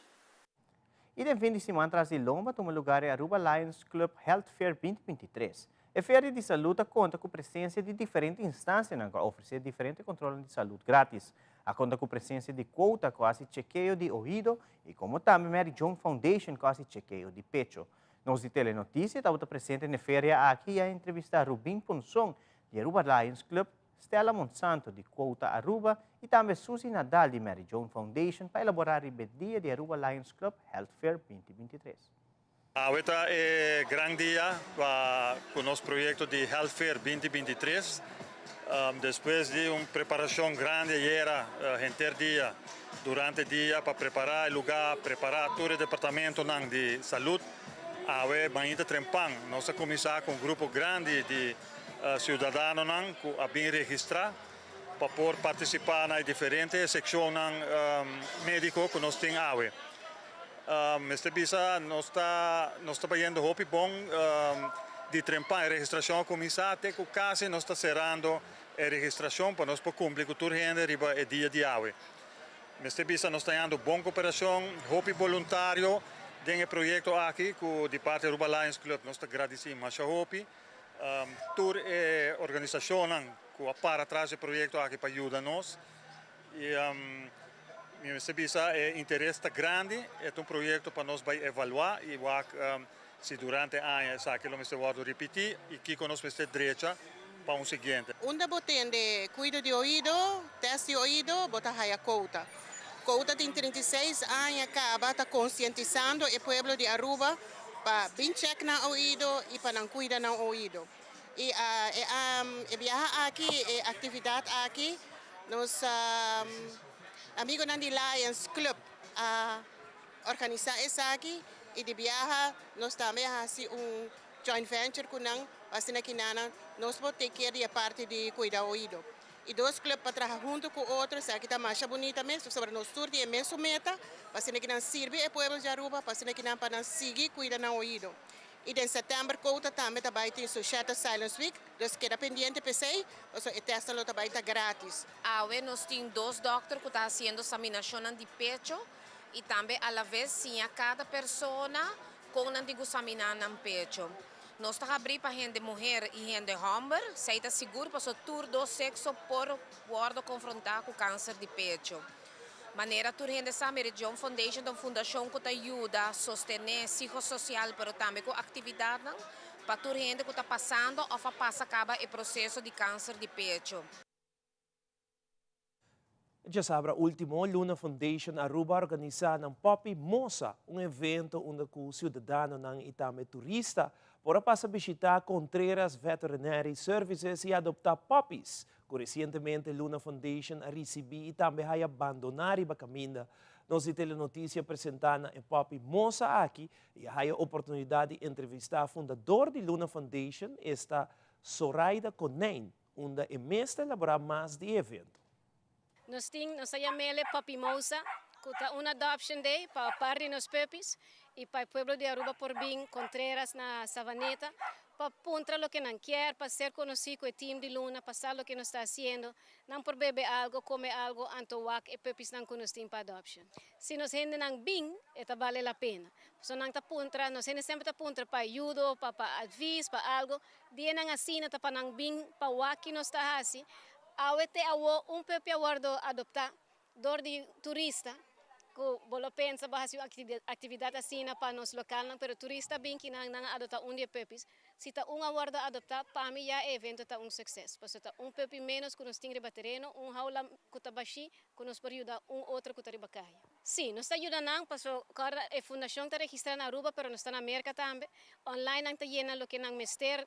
Y den fin di siman tras di lomba tuma lugar e Aruba Lions Club Health Fair 2023. E feria di salud a conta cu presencia di diferente instancianan cu a ofrece diferente controlnan di salud gratis. A conta cu presencia di Quota cu a haci chekeo di oido y como tambe Mary Joan Foundation cu a haci chekeo di pecho. Nos di Telenoticia tabata presente n'e feria aki y a entrevista Rubin Ponson di Aruba Lions Club, Stella Monsanto di Quota Aruba y tambe Suzy Nadal di Mary Joan Foundation pa elabora riba e dia di Aruba Lions Club Health Fair 2023.
Awe ta e gran dia pa cu nos proyecto di Health Fair 2023. Despues di un preparacion grandi ayera henter dia durante dia pa prepara e luga, prepara tur e departamentonan di salud. Awe mainta trempan nos a cuminsa cu un grupo grandi di ciudadanonan cu a bin registra pa por participa na e diferente seccionnan medico cu nos tin awe. Mester bisa nos ta nos ta bayendo hopi bon di trempan e registracion a cuminsa te cu casi nos ta cerando e registracion pa nos por cumpli cu tur hende riba e dia di awe. Mester bisa nos ta hañando bon cooperacion, hopi boluntario den e proyecto aki cu di parti Aruba Lions Club nos ta gradici masha hopi. Tur e organisacionnan cu a para tras di e proyecto aki pa yuda nos. Y mi mester bisa e interes ta grandi, e ta un proyecto pa nos bay evalua y wak si durante aña esaki lo mester wordo ripiti y kico nos mester drecha pa un siguiente.
Unda bo tende cuido di oido, test di oido, bo ta haya Quota. Quota tin 36 aña caba ta concientisando e pueblo di Aruba pa bin check nan oido y pa nan cuida nan oido. Y e biaha aki, e actividad aki, nos amigonan di Lions Club a organisa esaki y di biaha nos tambe a haci un joint venture cu nan pa asina ki nan nos por take care di e parti di cuida oido. Y dos club pa traha hunto cu otro, esaki ta masha bunita mes pasobra nos tur tin e mesun meta pa asina ki nan sirbi e pueblo di Aruba, pa asina ki nan pa nan sigui cuida nan oido. Y den september Quota tambe ta bay tin su Shatter Silence Week, dus keda pendiente p'esey, pasobra e testnan lo ta bay ta gratis.
Awe nos tin dos dokter ku ta hasiendo saminashonnan di pecho i tambe alaves siña kada persona kon nan tin ku saminá nan pecho. Nos ta habrí pa hende muher i hende hòmber, esei ta sigur pasobra tur dos sekso por wòrdu konfrontá ku kanser di pecho. Manera tur hende sa, Mary Joan Foundation ta un fundashon ku ta yuda sostené psicososial pero tambe ku aktividatnan pa tur hende ku ta pasando òf a pasa kaba e proseso di kanser di pecho.
Djasabra ultimo, Luna Foundation Aruba a organisa nan Poppy Mosa, un evento unda cu ciudadanonan y tambe turista por a pasa bishita Contreras Veterinary Services y adopta puppies cu recientemente Luna Foundation a ricibi y tambe haya bandona riba caminda. Nos di Telenoticia a presenta na e Poppy Mosa aki y a haya oportunidad di entrevista fundador di Luna Foundation, esta Soraida Konijn. Unda e mes ta elabora mas di e evento.
Nos tin, nos ta yam'ele Puppy Mosa. Cu ta un Adoption Day pa par di nos puppies y pa e pueblo di Aruba por bin Contreras na Savaneta pa puntra loke nan kier, pa ser conoci cu e team di Luna, pa sa loke nos ta haciendo. Nan por bebe algo, come algo, anto wak e puppiesnan cu nos tin pa adoption. Si nos hendenan bin, e ta bale la pena. Pasobra nan ta puntra, nos hende semper ta puntra pa ayudo, pa pa advies, pa algo. Dianan asina ta pa nan bin pa wak ki nos ta haci. Awe te awo un puppy a wordo adopta Dor di turista ku bo lo pensa bo hasi un aktividat asina pa nos lokalnan, pero turista bin ki nan nan a adoptá un di e puppies. Si ta un a wòrdu adoptá, pa mi ya e evento ta un sukses, pasobra ta un puppy ménos ku nos tin riba tereno, un haula ku ta bashí ku nos por yuda un otro ku ta riba kaya. Sí, nos ta yuda nan pasobra kòrda e fundashon ta registrá na Aruba pero nos ta na Merka tambe. Online nan ta yena loke nan mester.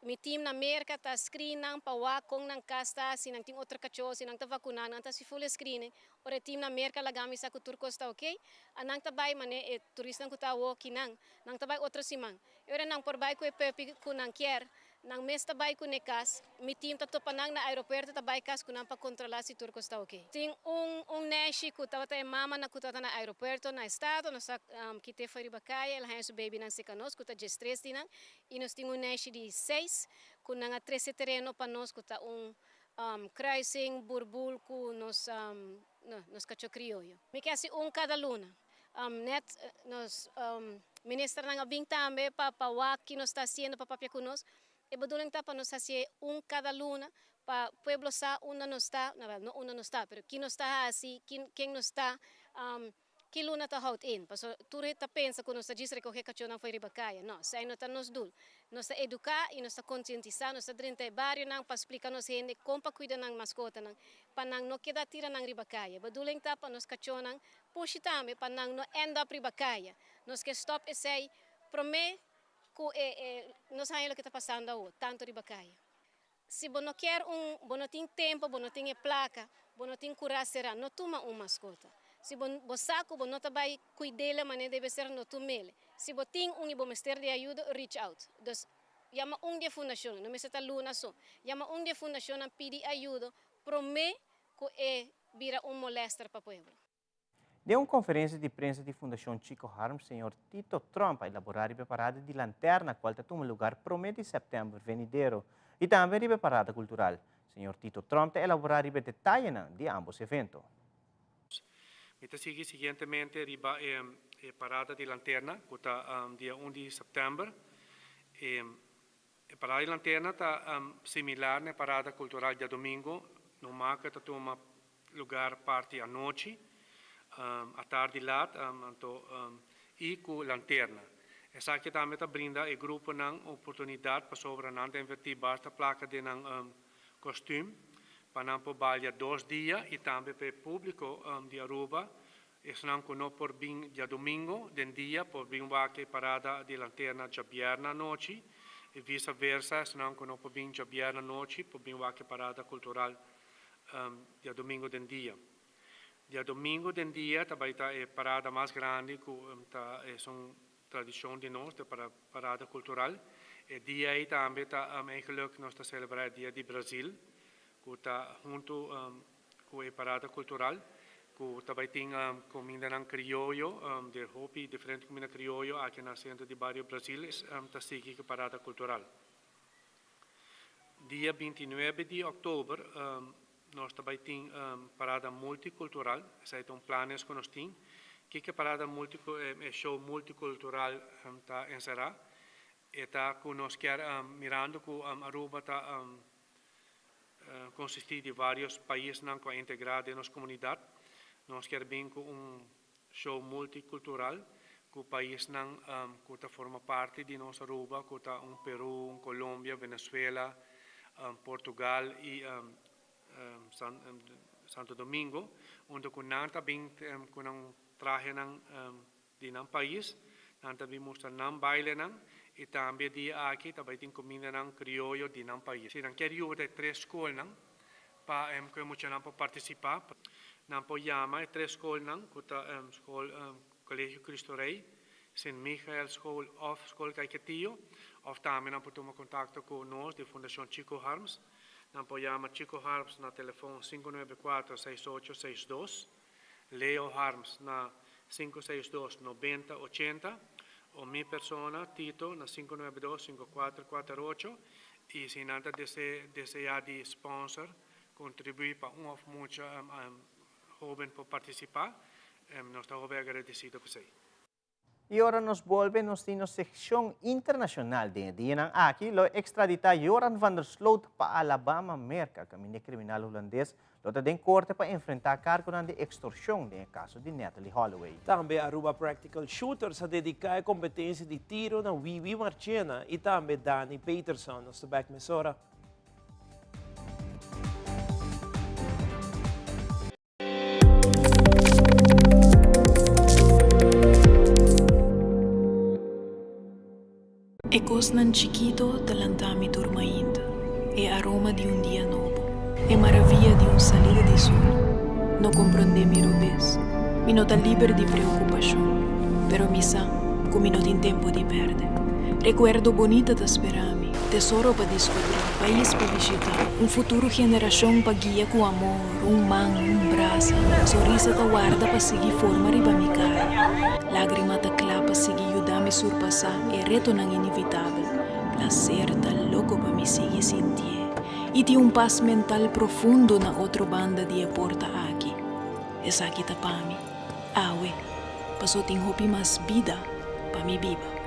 Mi team na Merca ta screen nan pa wak con nan cas ta, si nan tin otro cacho, si nan ta vacuna, nan ta haci full screening. Ora e team na Merca laga mi sa cu tur cos ta ok, a nan ta bay mane e turisnan cu ta awo kinan, nan ta bay otro siman. E ora nan por bay cu e puppy cu nan kier, nan mes ta bay cu ne cas, mi team ta topa nan na aeropuerto ta bay cas cu nan pa controla si tur cos ta ok. Tin un un neshi cu tabata e mama na cu tabata na aeropuerto na estado, nos a kite for riba caya, el haña su babynan cerca nos cu ta diestres di nan, I nos tin un nèshi di seis ku nan a trese tereno pa nos ku ta un kruising burbul ku nos nos kachó krioyo. Mi ke hasi un kada luna. Nèt nos ministernan a bin tambe pa pa wak ki nos ta hasiendo pa papia ku nos. E bedoeling ta pa nos hasié un kada luna pa pueblo sa unda nos ta, no unda nos ta pero ki nos ta hasi, ken nos ta. Ki luna ta hout in? Pasobra tur hende ta pensa ku nos ta djis rekohé kachónan fo'i riba kaya. No, esei no ta nos dul. Nos ta eduká i nos ta konsientisá, nos ta drenta e barionan pa splika nos hende kon pa kuida nan maskotanan, pa nan no keda tira nan riba kaya. Bedoeling ta pa nos kachónan pushi tambe pa nan no end up riba kaya. Nos ke stòp esei promé ku e nos haña loke ta pasando awor, tantu riba kaya. Si bo no kier un, bo no tin tempo, bo no tin e placa, bo no tin cura cera, no tuma un mascota. Si bo bo sa cu bo no ta bay cuidele manera debe ser, no tumele. Si bo tin un y bo mester di ayudo, reach out. Dus, yama un di e fundacionnan, no mester ta Luna so. Yama un di e fundacionnan pidi ayudo prome cu e bira un molester pa pueblo.
Den un konferensia di prensa di Fundashon Chico Harms, señor Tito Tromp a elaborá riba e parada di lanterna kual ta tuma lugar promé di sèptèmber venidero i tambe riba e parada kultural. Señor Tito Tromp ta elaborá riba e detayenan di ámbos evento.
Mi ta sigui siguientemente riba e parada di lanterna ku ta dia un di sèptèmber. E parada di lanterna ta similar na e parada kultural djadumingu, no maka ta tuma lugar parti anochi, atardi lat, anto i ku lanterna. Esaki tambe ta brinda e gruponan oportunidat pasobra nan ta invertí basta plaka den nan kostüm pa nan por balia dos dia i tambe pa e públiko di Aruba, esnan ku no por bin djadumingu den dia por bin wak e parada di lanterna djabièrnè anochi i visa versa esnan ku no por bin djabièrnè anochi por bin wak e parada kultural Diadomingo den dia. Diadomingo den dia ta bai ta e parada mas grandi ku ta esun tradishon di nos, e parada kultural. E dia ei tambe ta eigenlijk nos ta selebrá e dia di Brazil ku ta huntu ku e parada kultural ku ta bai tin kumindanan krioyo, di hopi diferente kuminda krioyo aki na sentro di bario Brazil ta sigui ku e parada kultural. Dia bintinuebe di òktober nos ta bai tin parada multikultural, esei ta un planes ku nos tin. Kiko e parada e show multikultural ta enserá? E ta ku nos kier mirando ku Aruba ta konsistí di vários paisnan ku a integrá den nos komunidat, nos kier bin ku un Show multicultural cu paisnan cu ta forma parti di nos Aruba cu ta un Peru, un Colombia, Venezuela, Portugal y Santo Domingo unda cu nan ta bin cu nan trahenan di nan pais, nan ta bin mustra nan bailenan y tambe e dia aki ta bay tin cumindanan crioyo di nan pais. Si nan kier yuda e tres scolnan Pa cu e muchanan por participa, nan por yama e tres scolnan cu ta School Colegio Cristo Rey, Sint Michael School of School Caiquetio, of tambe nan por tuma contacto cu nos di Fundacion Chico Harms. Nan por yama Chico Harms na telefon sinku nuebe kuater seis ocho seis dos. Leo Harms na 562 90 80 o mi persona Tito na 592 5448 y si nan ta desea di sponsor contribui pa un of mucha hoben por participa nos ta hopi agradecido p'esey.
I ora nos bolbe nos tin nos sekshon internashonal. Den e dianan aki lo ekstraditá Joran van der Sloot pa Alabama, Merka, kaminda e kriminal hulandes lo ta den korte pa enfrentá kargonan di ekstorshon den e kaso di Natalee Holloway.
Tambe Aruba Practical Shooters a dediká e kompetensia di tiro na Wiwi Marchena i tambe Dani Peterson. Nos ta bèk mesora.
E kosnan chikito ta lanta mi tur mainta, e aroma di un dia nobo, e maravia di un salida di sol. No komprondé mi robes, mi no ta liber di preokupashon, pero mi sa ku mi no tin tempu di pèrdè. Rekuerdo bonita ta spera mi, tesoro pa diskubrí, pais pa bishitá, un futuro generashon pa guia ku amor. Un man, un brasa, sonrisa ta warda pa sigui forma riba mi kara. Lágrima ta kla pa sigui yuda mi surpasá e retonan inevitabel. Plaser ta loko pa mi sigui sintié i tin un pas mental profundo na otro banda di e porta aki. Esaki ta pa mi, awe, paso tin hopi mas bida pa mi biba.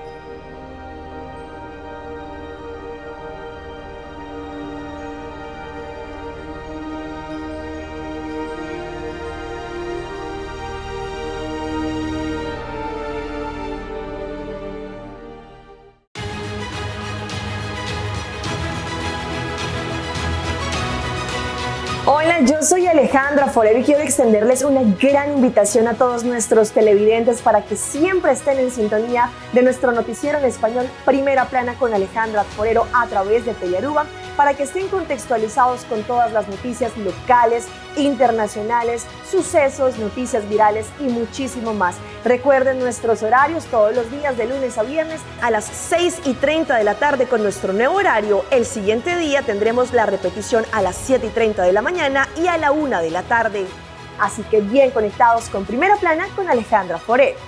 Hola, yo soy Alejandra Forero y quiero extenderles una gran invitación a todos nuestros televidentes para que siempre estén en sintonía de nuestro noticiero en español Primera Plana con Alejandra Forero a través de Telearuba para que estén contextualizados con todas las noticias locales, internacionales, sucesos, noticias virales y muchísimo más. Recuerden nuestros horarios todos los días de lunes a viernes a las 6 y 30 de la tarde con nuestro nuevo horario. El siguiente día tendremos la repetición a las 7 y 30 de la mañana y a la 1 de la tarde. Así que bien conectados con Primera Plana con Alejandra Forero.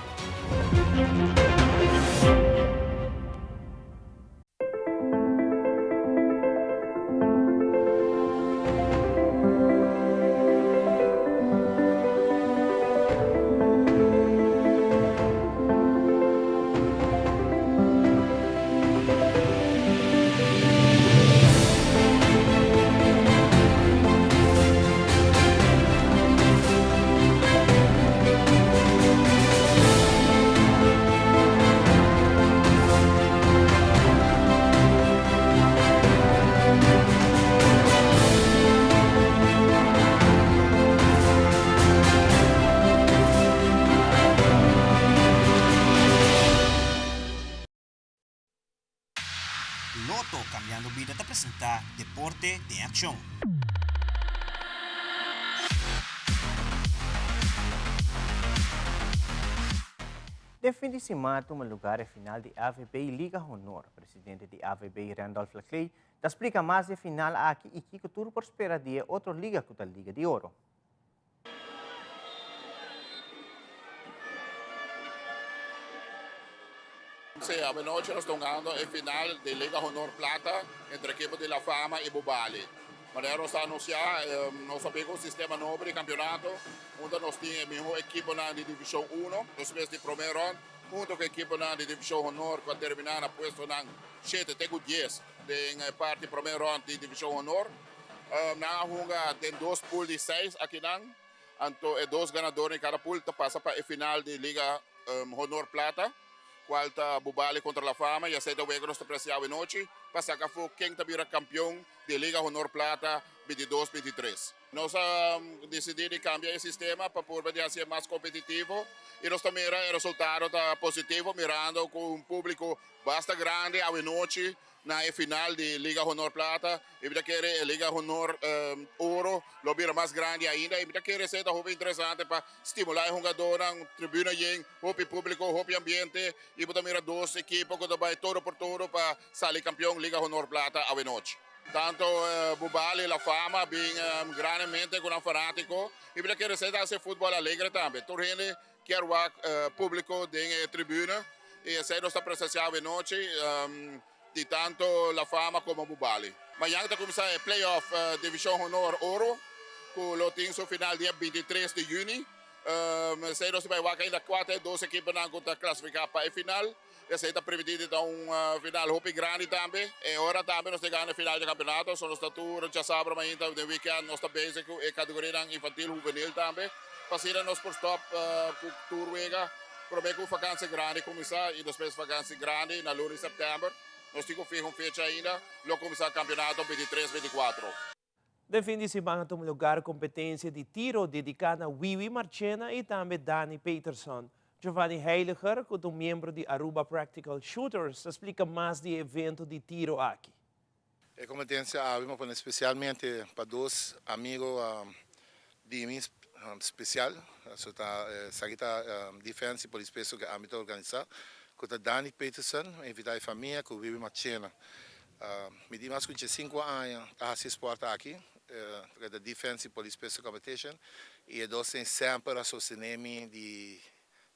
Lotto Cambiando Bida ta presenta Deporte den Accion. Den fin di siman a tuma lugar e final di AVB Liga Honor. Presidente di AVB Randolph Laclay ta splica mas di e final aki y kico tur por spera di e otro liga cu ta Liga di Oro.
Sí, avenochi nos ta hungando e final di Liga Honor Plata entre ekipo di La Fama y Bubali. Manera nos a anuncia, nos a bin cu un sistema nobo di campeonato unda nos tin e miho ekiponan di Division Uno despues di prome rond hunto cu ekiponan di Division Honor cu a termina na puestonan shete te cu dies den e parti prome rond di Division Honor. Nan a hunga den dos pool di seis akinan, anto e dos ganador di kada pool ta pasa pa e final di Liga Honor Plata, kual ta Bubali kontra La Fama i esei ta wega nos ta presia awenochi pa saka afó ken ta bira kampion di Liga Honor Plata bintidos bintitres. Nos a disidí di kambia e sistema pa purba di hasié mas kompetitivo i nos ta mira e resultado ta positivo mirando ku un públiko basta grandi awenochi Na e final di Liga Honor Plata i mi ta kere e Liga Honor Oro lo bira mas grandi ainda i mi ta kere esei ta hopi interesante pa stimula e hungadornan, tribuna yen, hopi publico, hopi ambiente i bo ta mira dos ekipo ku ta bai todo por todo pa sali kampion Liga Honor Plata awenochi. Tanto Bubali, La Fama a bin grandemente cu nan fanatico y mi ta kere esey ta haci futbol alegre tambe. Tur hende kier wak publico den e tribune y esey nos ta presencia awe nochi di tanto La Fama como Bubali. Mañan ta cuminsa e play-off Division Honor Oro cu lo tin su final dia 23 di juni. Esey nos ta bay wak ainda cua ta e dos ekiponan cu ta clasifica pa e final. Esey ta permiti di ta un final hopi grandi tambe. E ora tambe nos ta gana e final di campeonato, so nos ta tur djasabra mainta den weekend nos ta bezig cu e categorianan infantil, huvenil tambe. Pa asina nos por stop cu tur wega prome cu vakantie grandi cuminsa y despues vakantie grandi na luna di september. Nos tin cu fiha un fecha ainda, lo cuminsa campeonato 23, 24.
Den fin di siman a tuma lugar competencia di tiro dedica na Wiwi Marchena y tambe Dani Peterson. Giovanni Heiliger, cu ta un miembro di Aruba Practical Shooters, ta splica mas di e evento di tiro aki.
E competencia awe mi a pone specialmente pa dos amigo di mi special, so ta esaki ta Defense y Polis Peso cu ami ta organisa, cu ta Dani Peterson, mi a invita e famia cu Wiwi Marchena. Mi di mas ku diesinku aña ta hasi e spòrt aki, ta Defense i Police Pistol Competition, i e dos tin semper a sostené mi di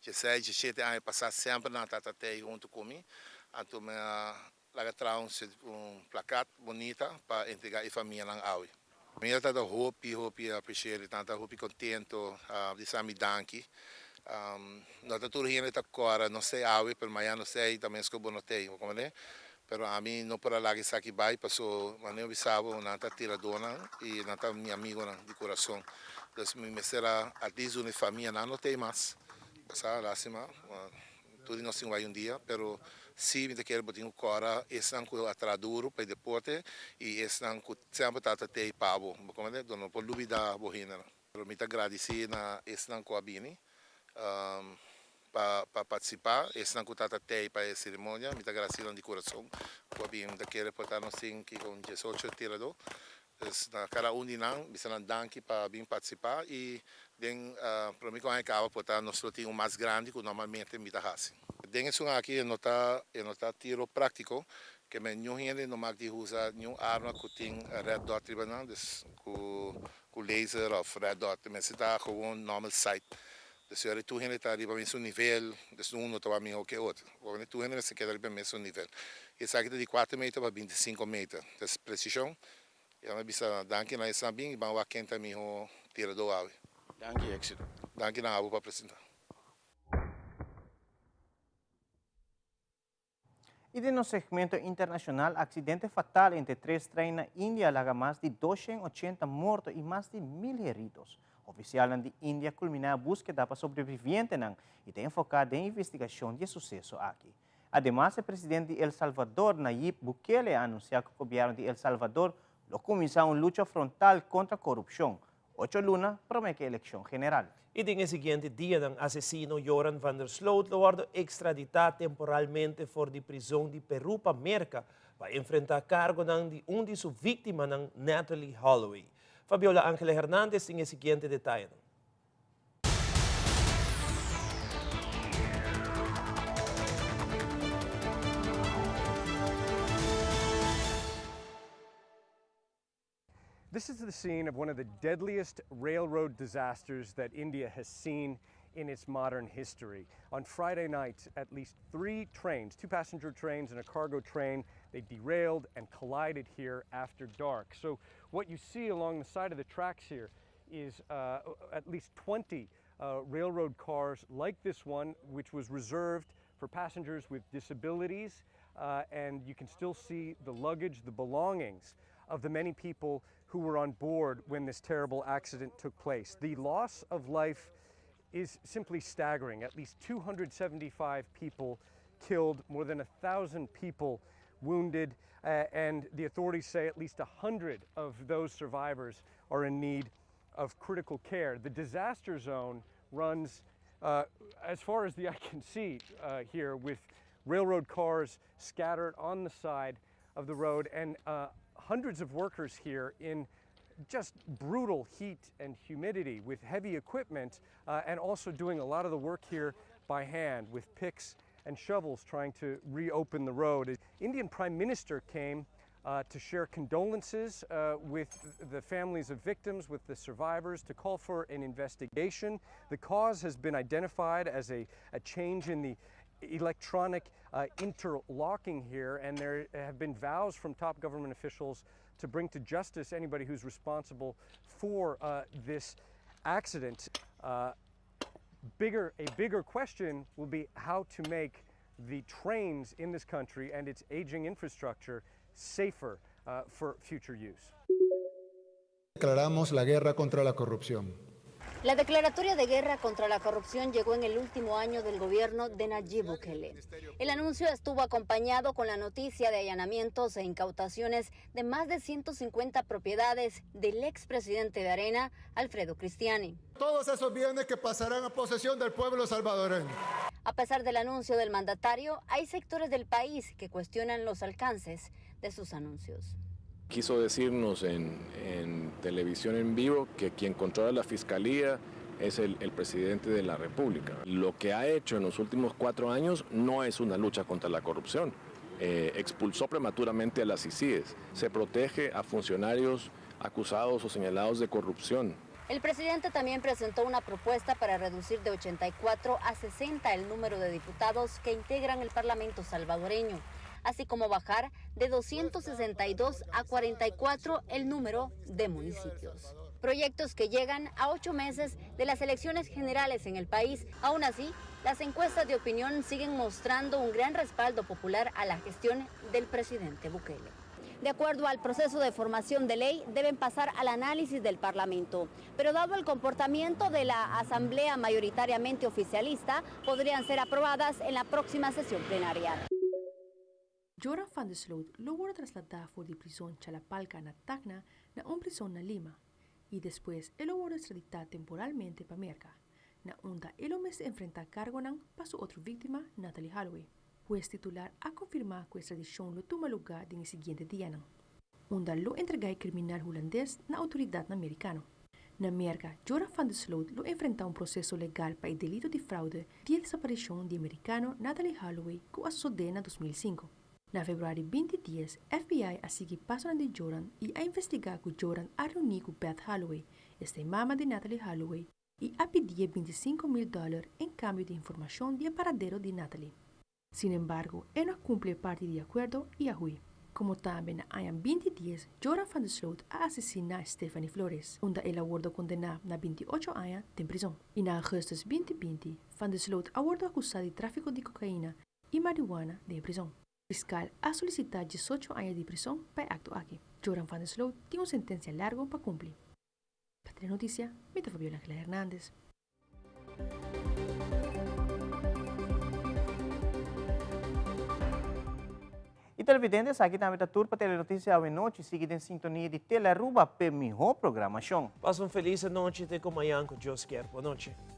dieseis, diesshete aña pasá semper nan ta tei huntu ku mi. Anto mi a laga traha un plakat bunita pa entregá e famianan awe. Mi a ta hopi hopi appreciated, nan ta hopi contento di sa mi danki. No ta tur hende ta cora nos tey awe pero mañana nos tey ta mes cu bo no tey, bo comprende? Pero ami no por a laga esaki bay paso manera mi bisa bo nan ta tiradonan y nan ta mi amigonan di curason. Entonces mi mester a at least duna e famia nan no tey mas, sa lastima. Tur di nos tin wai un dia, pero si mi ta kere bo tin ku kòrda esnan ku a traha duru pa e deporte i esnan ku semper ta ta tei pa bo. Bo komprende? Dor no por lubida bo hendenan. Pero mi ta gradisí na esnan ku a bini pa pa partisipá, esnan ku ta ta tei pa e seremonia, mi ta gradisí nan di kurason ku a bini. Mi ta kere por ta nos tin kiko un diesocho tiradó. Pues na kada un di nan bisa nan danki pa bin partisipá i den promé ku aña kaba por ta nos lo tin un mas grandi ku normalmente mi ta hasi. Den esun aki e no ta e no ta tiro práktiko ke men niun hende no mak di usa niun arma ku tin red dot riba nan dus ku ku laser òf red dot mester ta gewoon normal sight. Dus si ora tur hende ta riba mesun nivel, dus un no ta wak mihó ke otro. Bo tur hende mester keda riba e mesun nivel. I esaki ta di kuater meter pa binti sinku meter. Dus presishon. I ami a bisa danki na esnan bin i ban wak ken ta mihó tiradó awe.
Danki i éksito.
Danki na abo pa presentá.
I den nos segmento internashonal, aksidente fatal entre tres trein na India a laga mas di 280 morto i mas di mil heridos. Ofisialnan di India kulminá e búskeda pa sobrevivientenan i ta enfoká den investigashon di e suseso aki. Ademas, e presidente di El Salvador, Nayib Bukele, a anunsiá ku gobièrnu di El Salvador lo kuminsá un lucha frontal kontra korupshon, Ocho luna prome ku e elekshon general.
I den e siguiente dianan asesino Joran van der Sloot lo wòrdu ekstraditá temporalmente for di prizon di Perú pa Merka pa enfrentá kargonan di un di su víktimanan Natalee Holloway. Fabiola Angela Hernandez tin e siguiente detayenan.
This is the scene of one of the deadliest railroad disasters that India has seen in its modern history. On Friday night, at least three trains, two passenger trains and a cargo train, they derailed and collided here after dark. So what you see along the side of the tracks here is uh, at least 20 uh, railroad cars like this one, which was reserved for passengers with disabilities. Uh, and you can still see the luggage, the belongings of the many people who were on board when this terrible accident took place. The loss of life is simply staggering. At least 275 people killed, more than 1,000 people wounded, uh, and the authorities say at least 100 of those survivors are in need of critical care. The disaster zone runs uh, as far as the eye can see uh, here with railroad cars scattered on the side of the road and uh, hundreds of workers here in just brutal heat and humidity with heavy equipment uh, and also doing a lot of the work here by hand with picks and shovels trying to reopen the road. Indian Prime Minister came uh, to share condolences uh, with the families of victims, with the survivors, to call for an investigation. The cause has been identified as a, a change in the electronic uh, interlocking here, and there have been vows from top government officials to bring to justice anybody who's responsible for uh, this accident. Uh, bigger, a bigger question will be how to make the trains in this country and its aging infrastructure safer uh, for future use.
Declaramos la guerra contra la corrupción.
La declaratoria de guerra contra la corrupción llegó en el último año del gobierno de Nayib Bukele. El anuncio estuvo acompañado con la noticia de allanamientos e incautaciones de más de 150 propiedades del expresidente de Arena, Alfredo Cristiani.
Todos esos bienes que pasarán a posesión del pueblo salvadoreño.
A pesar del anuncio del mandatario, hay sectores del país que cuestionan los alcances de sus anuncios.
Quiso decirnos en, en televisión en vivo que quien controla la fiscalía es el, el, presidente de la República. Lo que ha hecho en los últimos cuatro años no es una lucha contra la corrupción. Eh, expulsó prematuramente a las ICIES, se protege a funcionarios acusados o señalados de corrupción.
El presidente también presentó una propuesta para reducir de 84 a 60 el número de diputados que integran el Parlamento salvadoreño así como bajar de 262 a 44 el número de municipios. Proyectos que llegan a ocho meses de las elecciones generales en el país. Aún así, las encuestas de opinión siguen mostrando un gran respaldo popular a la gestión del presidente Bukele. De acuerdo al proceso de formación de ley, deben pasar al análisis del Parlamento. Pero dado el comportamiento de la Asamblea mayoritariamente oficialista, podrían ser aprobadas en la próxima sesión plenaria.
Joran van der Sloot lo wordo traslada for di prison Challapalca na Tacna na un prison na Lima y despues e lo wordo extradita temporalmente pa Merca, na unda e lo mester enfrenta cargonan pa su otro victima Natalee Holloway. Hues titular a confirma cu extradicion lo tuma luga den e siguiente dianan, unda lo entrega e criminal Hulandes na autoridadnan Mericano. Na Merca, Joran van der Sloot lo enfrenta un proceso legal pa e delito di fraude di e desaparicion di e Mericano Natalee Holloway cu a sosode na 2005. Na februari 20 dies, FBI a sigui pasonan di Joran y a investiga cu Joran a reuni cu Beth Holloway, esta e mama di Natalee Holloway, y a pidi 25 mil dollar en cambio di informacion di e paradero di Natalee. Sin embargo, e no a cumpli parti di acuerdo y a huy. Como tambe na aña 20 dies, Joran van der Sloot a asesina Stephanie Flores, unda el a wordo condena na 28 aña den prison. Y na augustus 2020, Van der Sloot a wordo acusa di trafico di cocaina y marihuana den prison. Fiscal a solicita 18 aña di prison pa e acto aki. Joran van der Sloot tin un sentencia largo pa cumpli. Pa Telenoticia, mi ta Fabiola Angela Hernandez.
Y televidente, aki tambe ta tur pa Telenoticia awe nochi. Sigui den sintonia di Telearuba pa mihor programacion.
Pasa un feliz nochi, te cu mañan cu Dios kier. Bon nochi.